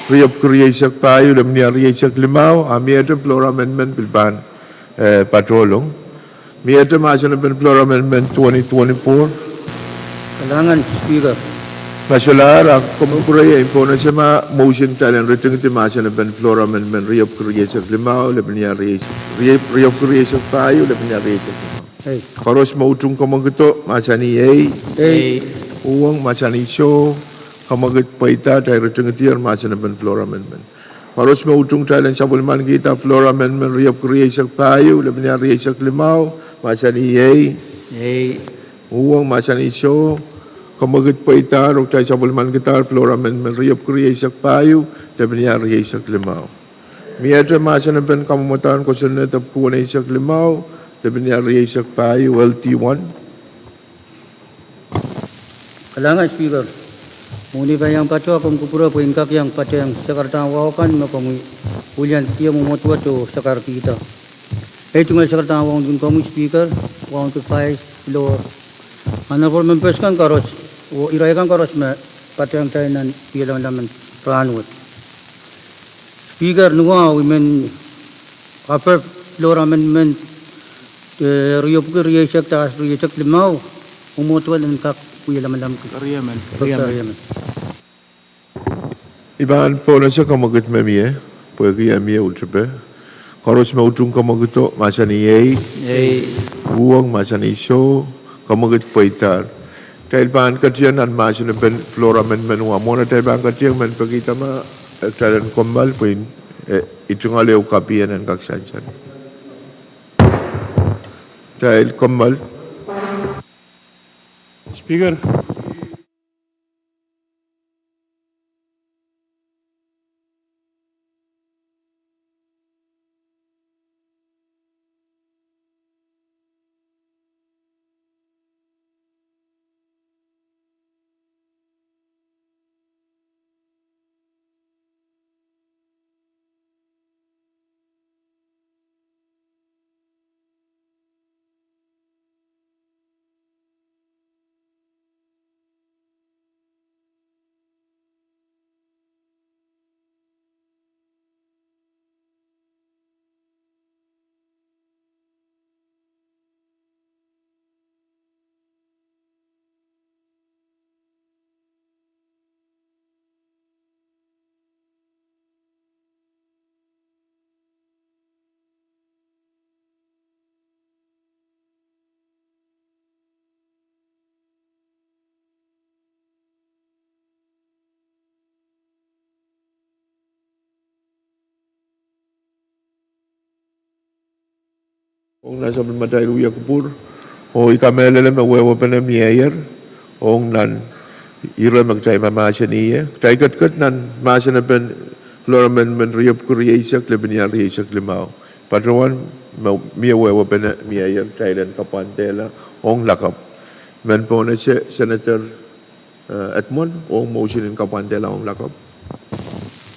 riepwiki rieisek pahieu, lepin iar rieisek limau, a miehte floor amendment pil pahn, eh, patohlong. Miehte mahsen en floor amendment twenty twenty-four. Kalahngan Speaker. Ma solahr, a komw kupwure, I pwunose ma motion kitail en ritingdi mahsen en floor amendment riepwiki rieisek limau, lepin iar rieisek, rie-, riepwiki rieisek pahieu, lepin iar rieisek limau. Ei. Koaros me utung komwekid o, mahsanih ei. Ei. Uhwong, mahsanih soh. Komwekid pweida, kitail ritingdier mahsen en floor amendment. Koaros me utung kitail en sapwellimanikihda floor amendment riepwiki rieisek pahieu, lepin iar rieisek limau, mahsanih ei. Ei. Uhwong, mahsanih soh. Komwekid pweidahr oh kitail sapwellimanikihdahr floor amendment riepwiki rieisek pahieu, lepin iar rieisek limau. Miehte mahsen en kamwadahn kosonned epwiki weneisek limau, lepin iar rieisek pahieu, L T one. Kalahngan Speaker. Mwohni pahn iang patoh, komw kupwure pwe I en kak iang patehng sakaradahn wahu kan me komwi wiliandi mwomwohdiwet oh sakarkihda. Ei tungoal sakaradahn wahu kin komwi Speaker, wahu kin vice, floor, honorable members kan koaros, oh irail kan koaros me patehng kitail nan wie lamalam en rahnwet. Speaker, ni wahu I men offer floor amendment, eh, riepwiki rieisek dahsr rieisek limau, mwomwohdiwet en kak wie lamalamki. Riemen. Riemen. I pahn pwunose komwekid me mie, pwehki e mie utupe. Koaros me utung komwekid o, mahsanih ei. Ei. Uhwong, mahsanih soh. Komwekid pweidahr. Kitail pahn ketieng nan mahsen en floor amendment wa. Mwohn atail pahn ketieng, I men pekihda ma, eh, kitail en kommoal pwe, eh, I tungoal ehu kapien en kak sansal. Kitail kommoal. Speaker. Ong nan sapwellimatail wia kupwur, oh I kamehlele me wehwehpene mieier, ong nan ire me kitail mahmahsanih ie, kitail ketiket nan mahsen en floor amendment riepwiki rieisek, lepin iar rieisek limau. Patohwan me mie wehwehpene mieier, kitail en kapwandehla ong lakapw. Men pwunose Senator eh, Edmund, ong motion en kapwandehla ong lakapw.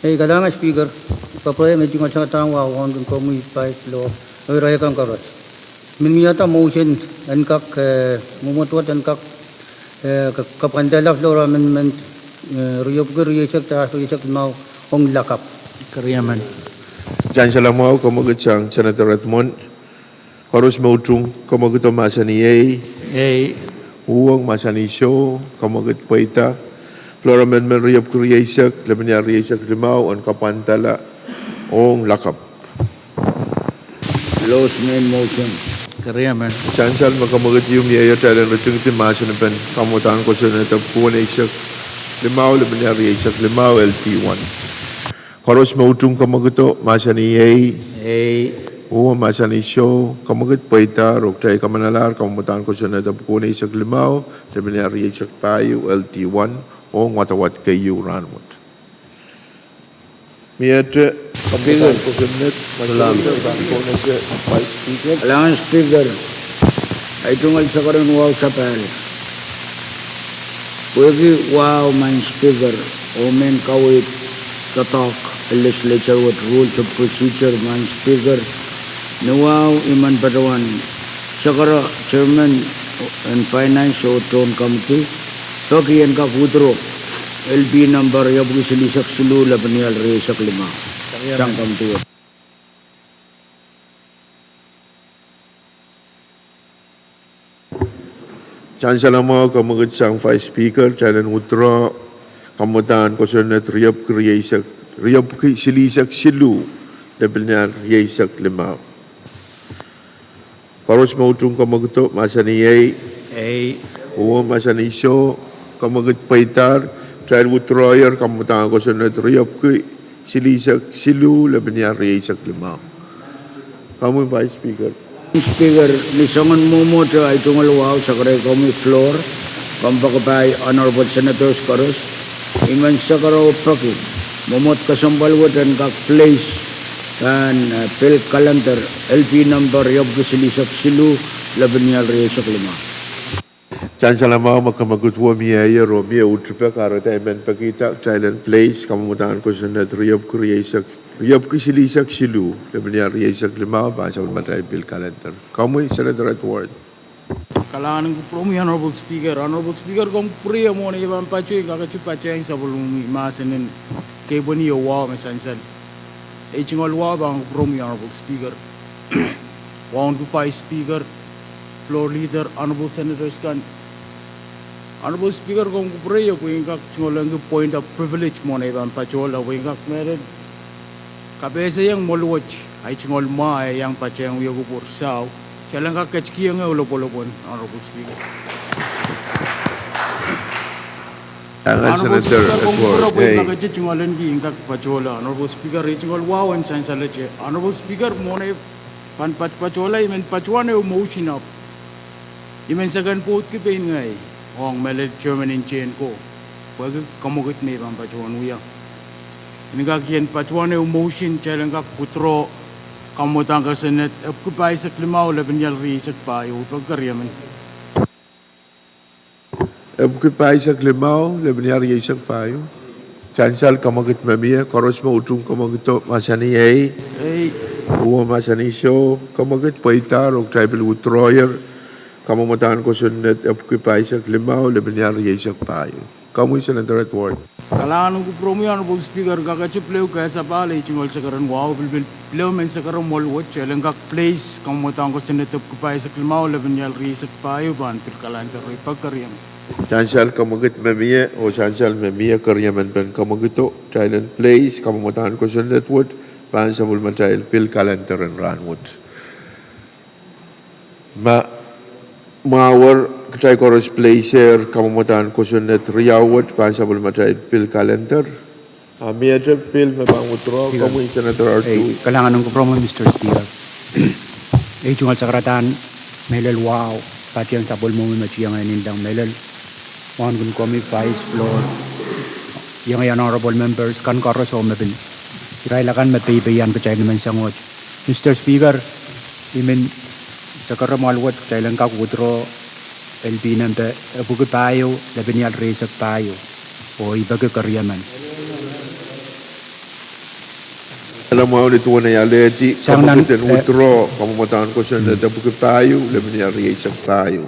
Ei, kalahngan Speaker, I kapwurehiong ei tungoal sakaradahn wahu kin komwi vice, floor, oh irail kan koaros. I men wiahda motion en kak, eh, mwomwohdiwet en kak, eh, ka-, kapwandehla floor amendment, eh, riepwiki rieisek dahsr rieisek limau ong lakapw. Keriemen. Sansal mwahu, komwekid sang Senator Edmund. Koaros me utung komwekid o, mahsanih ei. Ei. Uhwong, mahsanih soh. Komwekid pweida. Floor amendment riepwiki rieisek, lepin iar rieisek limau en kapwandehla ong lakapw. Close main motion. Keriemen. Sansal me komwekid ieu mieier, kitail en ritingdi mahsen en kamwadahn kosonned epwiki weneisek limau, lepin iar rieisek limau, L T one. Koaros me utung komwekid o, mahsanih ei. Ei. Uhwong, mahsanih soh. Komwekid pweida, oh kitail kamanalahr kamwadahn kosonned epwiki weneisek limau, lepin iar rieisek pahieu, L T one, ong wadawad keieu rahnwet. Miehte, Speaker. Kamwadahn kosonned, Madam Speaker. Vice Speaker. Kalahngan Speaker, ei tungoal sakaradahn wahu sapahl. Pwehki wahu, Madam Speaker, oh mehn kaweid doadoahk en legislature wet, rules of procedure, Madam Speaker, ni wahu I men patohwan sakara chairman en Finance oh tohn committee, peki en kak withdraw L P number riepwiki silihsek siluh, lepin ial rieisek limau. Sang committee wet. Sansal mwahu, kamwekid sang Vice Speaker, kitail en withdraw kamwadahn kosonned riepwiki rieisek, riepwiki silihsek siluh, lepin ial rieisek limau. Koaros me utung kamwekido, mahsanih ei. Ei. Uwen mahsanih soh, kamwekid pweidahr, kitail withdrawyer kamwadahn kosonned riepwiki silihsek siluh, lepin ial rieisek limau. Komwi Vice Speaker. Speaker, ni soangen mwomwohte ahi tungoal wahu, sakarei komwi floor, kompoakepahi honorable senators koaros, I men sakarada peki mwomwohd kesempwal wet en kak place pahn, eh, pil calendar, L P number riepwiki silihsek siluh, lepin ial rieisek limau. Sansal mwahu, ma kamwekid wet mie, oh mie uhd pek, kahrehda I men pekihda kitail en place kamwadahn kosonned riepwiki rieisek, riepwiki silihsek siluh, lepin ial rieisek limau, pahn sapwellimatail pil calendar. Komwi Senator Edward. Kalahngan en kupwuromwi Honorable Speaker. Honorable Speaker, komw kupwuria mwohn ei pahn patohwan kakete patohwan sapwellimomwi mahsen en keipweni oh wahu me sansal. Ei tungoal wahu pahn kupwuromwi Honorable Speaker. Wauneki Vice Speaker, Floor Leader, Honorable Senators kan. Honorable Speaker, komw kupwurei pwe I en kak tungoalki point of privilege mwohn ei pahn patohla, pwe I en kak mehlel kapehsehiong mwohn wet ahi tungoal mwahu eh iang patohwan wia kupwur. Soh, kitail en kak ketikihong eh lopwolopwon, Honorable Speaker. Honorable Speaker, komw kupwurei pwe I en kak tungoalenki I en kak patohla. Honorable Speaker, ei tungoal wahu en sansalehte. Honorable Speaker, mwohn ei pahn pat- patohla, I men patohwan ehu motion ahpw I men second vote ki pein ngehi ong mehlel chairman en tehn ko, pwehki kamwekid me I pahn patohwan wia. I en kak ien patohwan ehu motion, kitail en kak withdraw kamwadahn kosonned epwiki pahisek limau, lepin ial rieisek pahieu, I peki keriemen. Epwiki pahisek limau, lepin ial rieisek pahieu. Sansal kamwekid me mie, koaros me utung kamwekido mahsanih ei. Ei. Uwen mahsanih soh, kamwekid pweidahr oh kitail pil withdrawyer kamwadahn kosonned epwiki pahisek limau, lepin ial rieisek pahieu. Komwi Senator Edward. Kalahngan en kupwuromwi Honorable Speaker, kakete pil ehu kehlail, ei tungoal sakar en wahu, pil- pil- pil ehu men sakar mwohn wet, kitail en kak place kamwadahn kosonned epwiki pahisek limau, lepin ial rieisek pahieu, pahn pil calendar, I peki keriemen. Sansal kamwekid me mie, oh sansal me mie keriemen pen kamwekido, kitail en place kamwadahn kosonned wet, pahn sapwellimatail pil calendar en rahnwet. Ma mwahuer, kitail koaros place er kamwadahn kosonned riau wet, pahn sapwellimatail pil calendar. A miehte pil me pahn withdraw, komwi Senator Artui. Kalahngan en kupwuromwi Mister Speaker. Ei tungoal sakaradahn mehlel wahu, patohwan sapwellimomwi me tiengehn ineng mehlel. Wauneki komwi Vice, Floor, iengei honorable members kan koaros oh me pil irail akan me peipeian kitail ni menseng wet. Mister Speaker, I men sakar mwohn wet, kitail en kak withdraw L P number epwiki pahieu, lepin ial rieisek pahieu, oh I peki keriemen. Kalahngan mwahu, ni duwen ei alehdi, kamwekid en withdraw kamwadahn kosonned epwiki pahieu, lepin ial rieisek pahieu.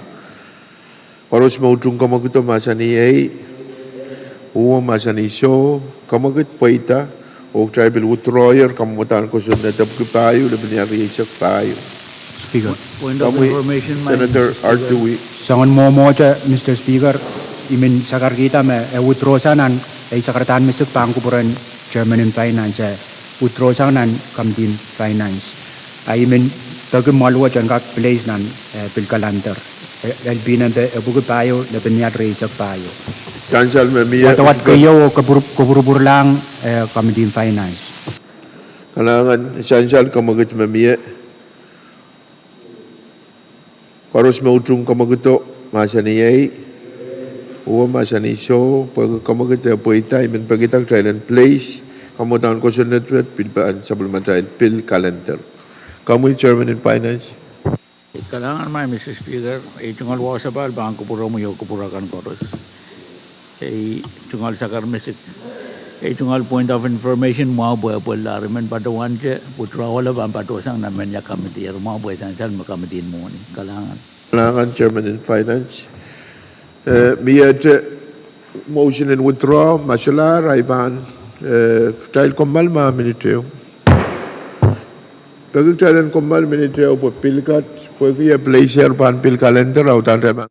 Koaros me utung kamwekido mahsanih ei, uwen mahsanih soh, kamwekid pweida, oh kitail pil withdrawyer kamwadahn kosonned epwiki pahieu, lepin ial rieisek pahieu. Speaker. Point of information, Senator Artui. Soangen mwomwohte Mister Speaker, I men sakarkihda me e withdraw sang nan, ei sakaradahn me sik pahn kupwuren chairman en Finance, e withdraw sang nan Committee en Finance. A I men peki mwohn wet en kak place nan, eh, pil calendar. Eh, L P number epwiki pahieu, lepin ial rieisek pahieu. Sansal me mie, wadawad keieu oh kupwurupwurlahng, eh, Committee en Finance. Kalahngan, sansal kamwekid me mie. Koaros me utung kamwekido mahsanih ei, uwen mahsanih soh, pwehki kamwekid e pweida, I men pekihda kitail en place kamwadahn kosonned wet, pil pahn sapwellimatail pil calendar. Komwi chairman en Finance. Kalahngan mwahu Mister Speaker, ei tungoal wahu sapahl pahn kupwuromwi oh kupwur akan koaros. Ei tungoal sakar me sik, ei tungoal point of information mwahu pwe, pwe lahr I men patohwante, withdrawal pahn patohsang nan mehnia committee, eri mwahu pwe sansal me committee en mwohni. Kalahngan. Langan, Chairman en Finance. Eh, mie te motion en withdraw, ma solahr, I pahn, eh, kitail kommoal ma minit ehu. Peki kitail en kommoal minit ehu pwe pil kat, pwehki e place er pahn pil kalender, a udahn te ma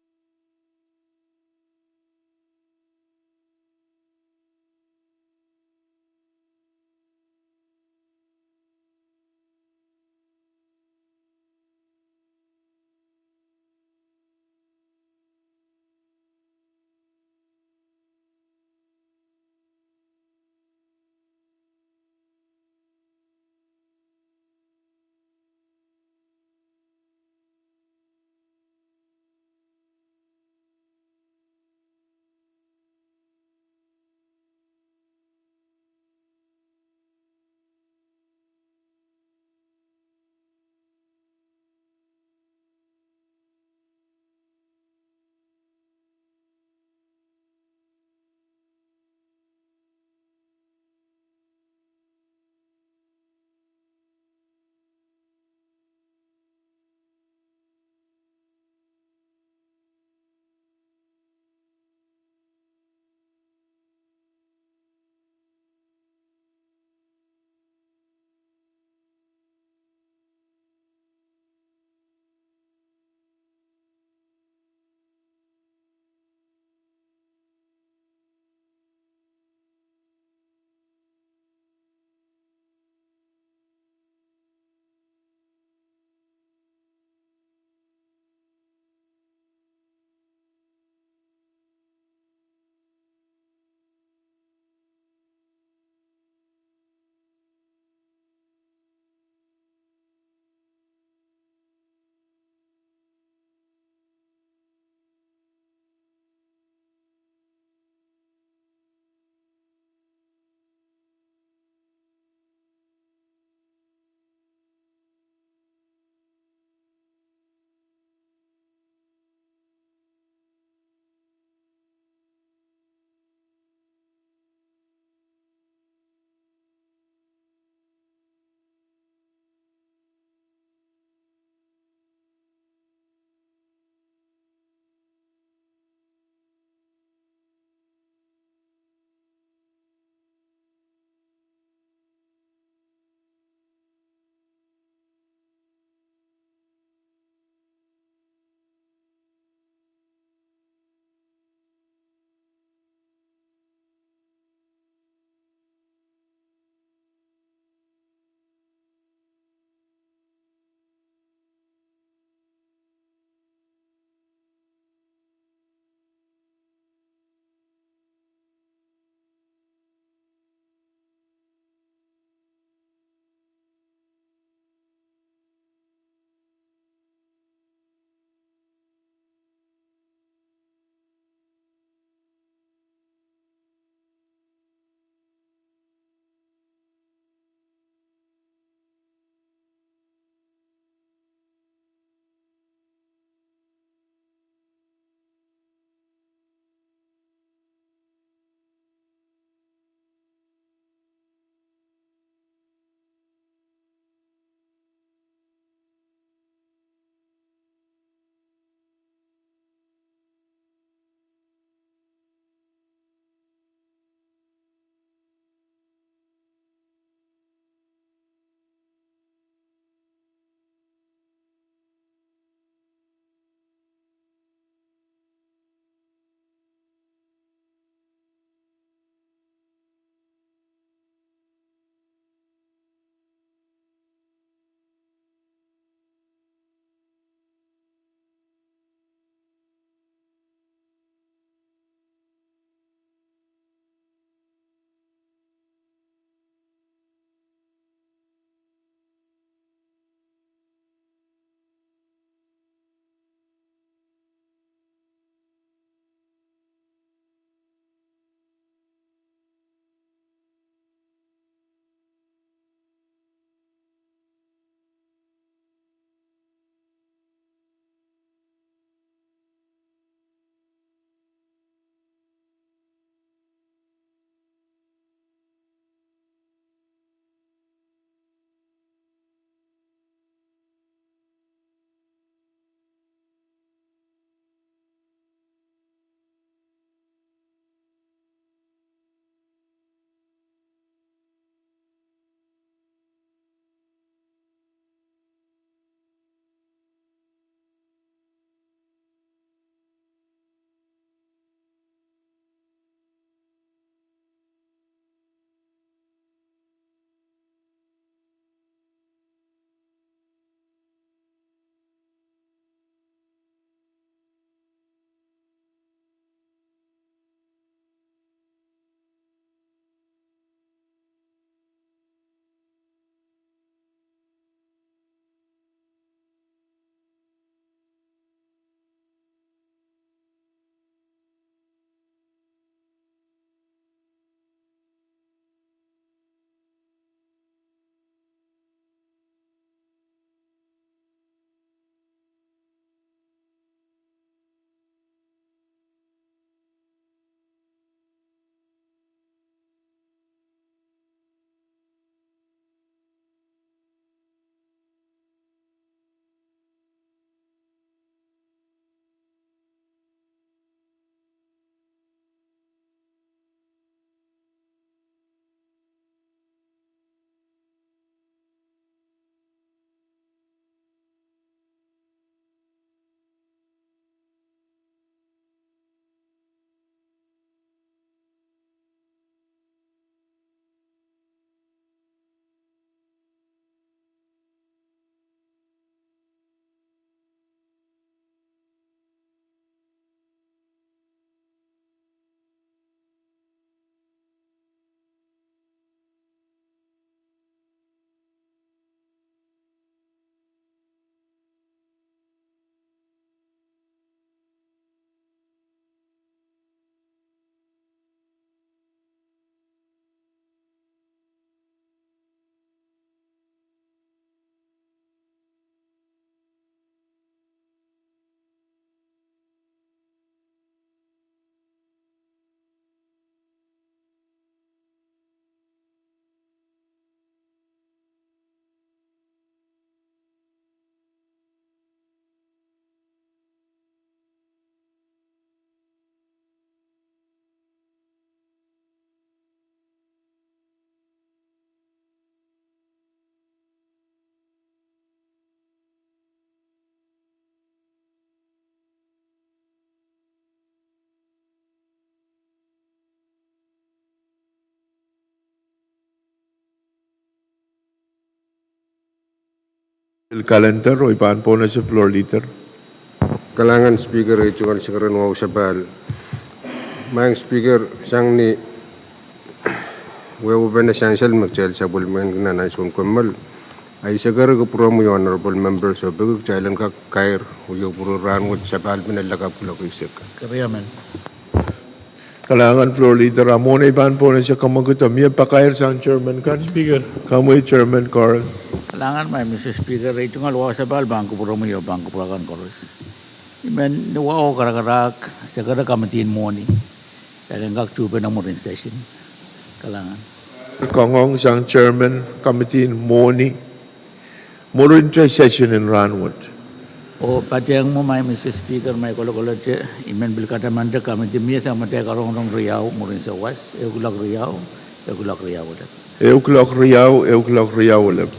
Bill Calendar, oh I pahn pohnese Floor Leader. Kalahngan Speaker, ei tungoal sekeren wahu sapahl. Madam Speaker, sang ni wehwehpene sansal me kitail sapwellimaniki nan ansou en kommoal, I sekeren kupwuromwi Honorable Members oh peki kitail en kak kair wia kupwur en rahnwet sapahl pene lakapw kuloak eisek. Kalahngan Floor Leader, a mwohn ei pahn pohnese kamwekid, mie pakair sang Chairman kan. Speaker. Komwi Chairman Carl. Kalahngan Madam Speaker, ei tungoal wahu sapahl pahn kupwuromwi oh pahn kupwur akan koaros. I men ni wahu karakarahk, sekeren kamidi en mwohni, e kin kak tuhpene mwurin session. Kalahngan. Kangoang sang Chairman kamidi en mwohni mwurin te session en rahnwet. Oh patehng mwo Madam Speaker, me I kolokolete, I men pil katamante kamidi mie sang matail karongorong riau mwurin sawas, ehu kuloak riau, ehu kuloak riau elep. Ehu kuloak riau, ehu kuloak riau elep.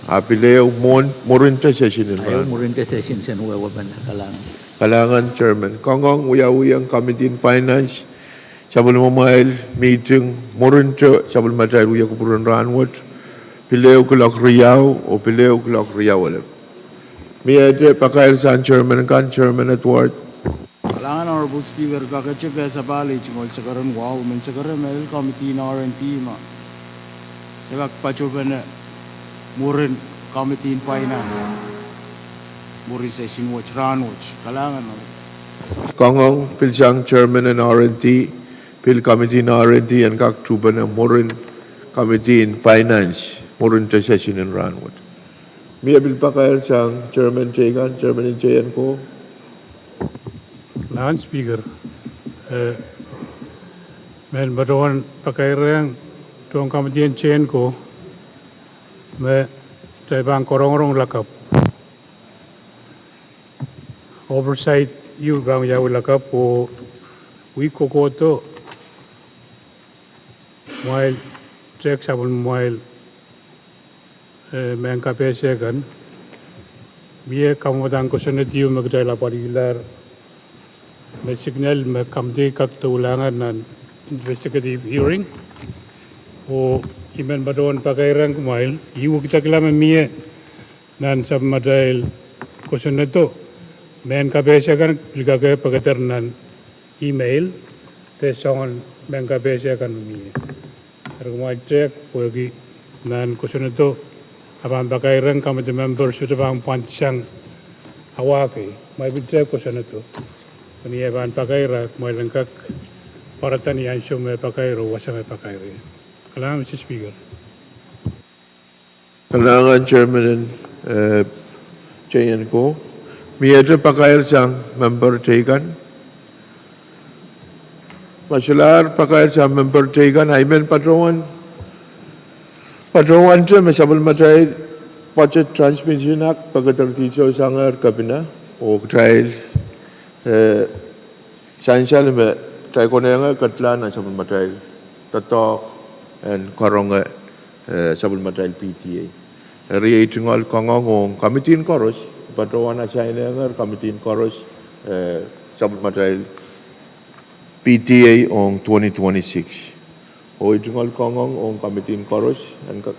A pil ehu mwohn mwurin te session en rahnwet. Mwurin te session sen wehwehpene. Kalahngan. Kalahngan Chairman. Kangoang wiawihong kamidi en Finance, sapwellimamwail meeting mwurin te sapwellimatail wia kupwur en rahnwet, pil ehu kuloak riau oh pil ehu kuloak riau elep. Miehte pakair sang Chairman kan, Chairman Edward. Kalahngan Honorable Speaker, kakete peh sapahl ei tungoal sekeren wahu, I men sekeren mehlel kamidi en R and D ma se kak patopene mwurin kamidi en Finance mwurin session wet rahnwet. Kalahngan. Kangoang pil sang Chairman en R and D, pil kamidi en R and D en kak tuhpene mwurin kamidi en Finance mwurin te session en rahnwet. Mie pil pakair sang Chairman teikan, Chairman en Teikan ko. Kalahngan Speaker, eh, I men patohwan pakairehng tohn kamidi en Teikan ko me kitail pahn karongorong lakapw. Oversight ieu pahn wiawi lakapw oh wihk kohkohdo kumwail tehk sapwellimamwail, eh, mehn kapehse kan. Mie kamwadang kosonned ieu me kitail apwalihlahr, me signal me kamidi kak doulahng nan investigative hearing. Oh I men patohwan pakairehng kumwail, I wekidekla me mie nan sapwellimatail kosonnedo, mehn kapehse kan pil kak pekeder nan email de soangen mehn kapehse kan me mie. Eri kumwail tehk pwehki nan kosonnedo a pahn pakairehng kamidi member sohte pahn pwand sang awa kei, kumwail pil tehk kosonnedo. Pwe ni e pahn pakair, kumwail en kak pwarada ni ansou me pakair oh wasa me pakair. Kalahngan Mister Speaker. Kalahngan Chairman en, eh, Teikan ko. Miehte pakair sang member teikan. Ma solahr pakair sang member teikan, I men patohwan, patohwante me sapwellimatail budget transmission act pekeder dihsou sangehr kepina oh kitail, eh, sansal me kitail konehng ketla nan sapwellimatail doadoahk en karonge, eh, sapwellimatail P D A. Eri ei tungoal kangoang ong kamidi en koaros, patohwan assignehr kamidi en koaros, eh, sapwellimatail P D A ong twenty twenty-six. Oh ei tungoal kangoang ong kamidi en koaros en ke-,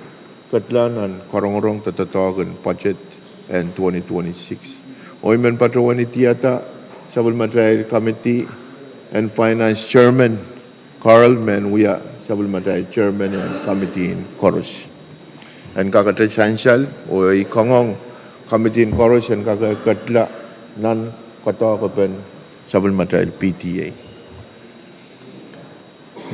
ketla nan karongorong de doadoahk en budget en twenty twenty-six. Oh I men patohwan idiada sapwellimatail kamidi en Finance Chairman Carl me wia sapwellimatail Chairman en kamidi en koaros, en kakete sansal oh ei kangoang kamidi en koaros en kak ketla nan doadoahk epen sapwellimatail P D A.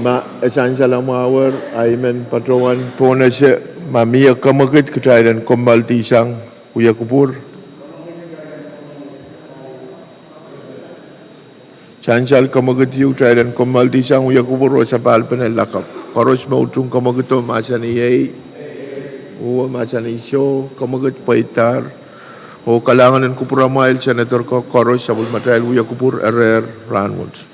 Ma e sansal mwahuer, I men patohwan pohnese ma mie kemwekid kitail en kommoaldihsang wia kupwur. Sansal kemwekid ieu kitail en kommoaldihsang wia kupwur oh sapahl pene lakapw. Koaros me utung kemwekido mahsanih ei, uwe mahsanih soh, kemwekid pweidahr. Oh kalahngan en kupwuramwail Senator ko koaros, sapwellimatail wia kupwur erehr rahnwet.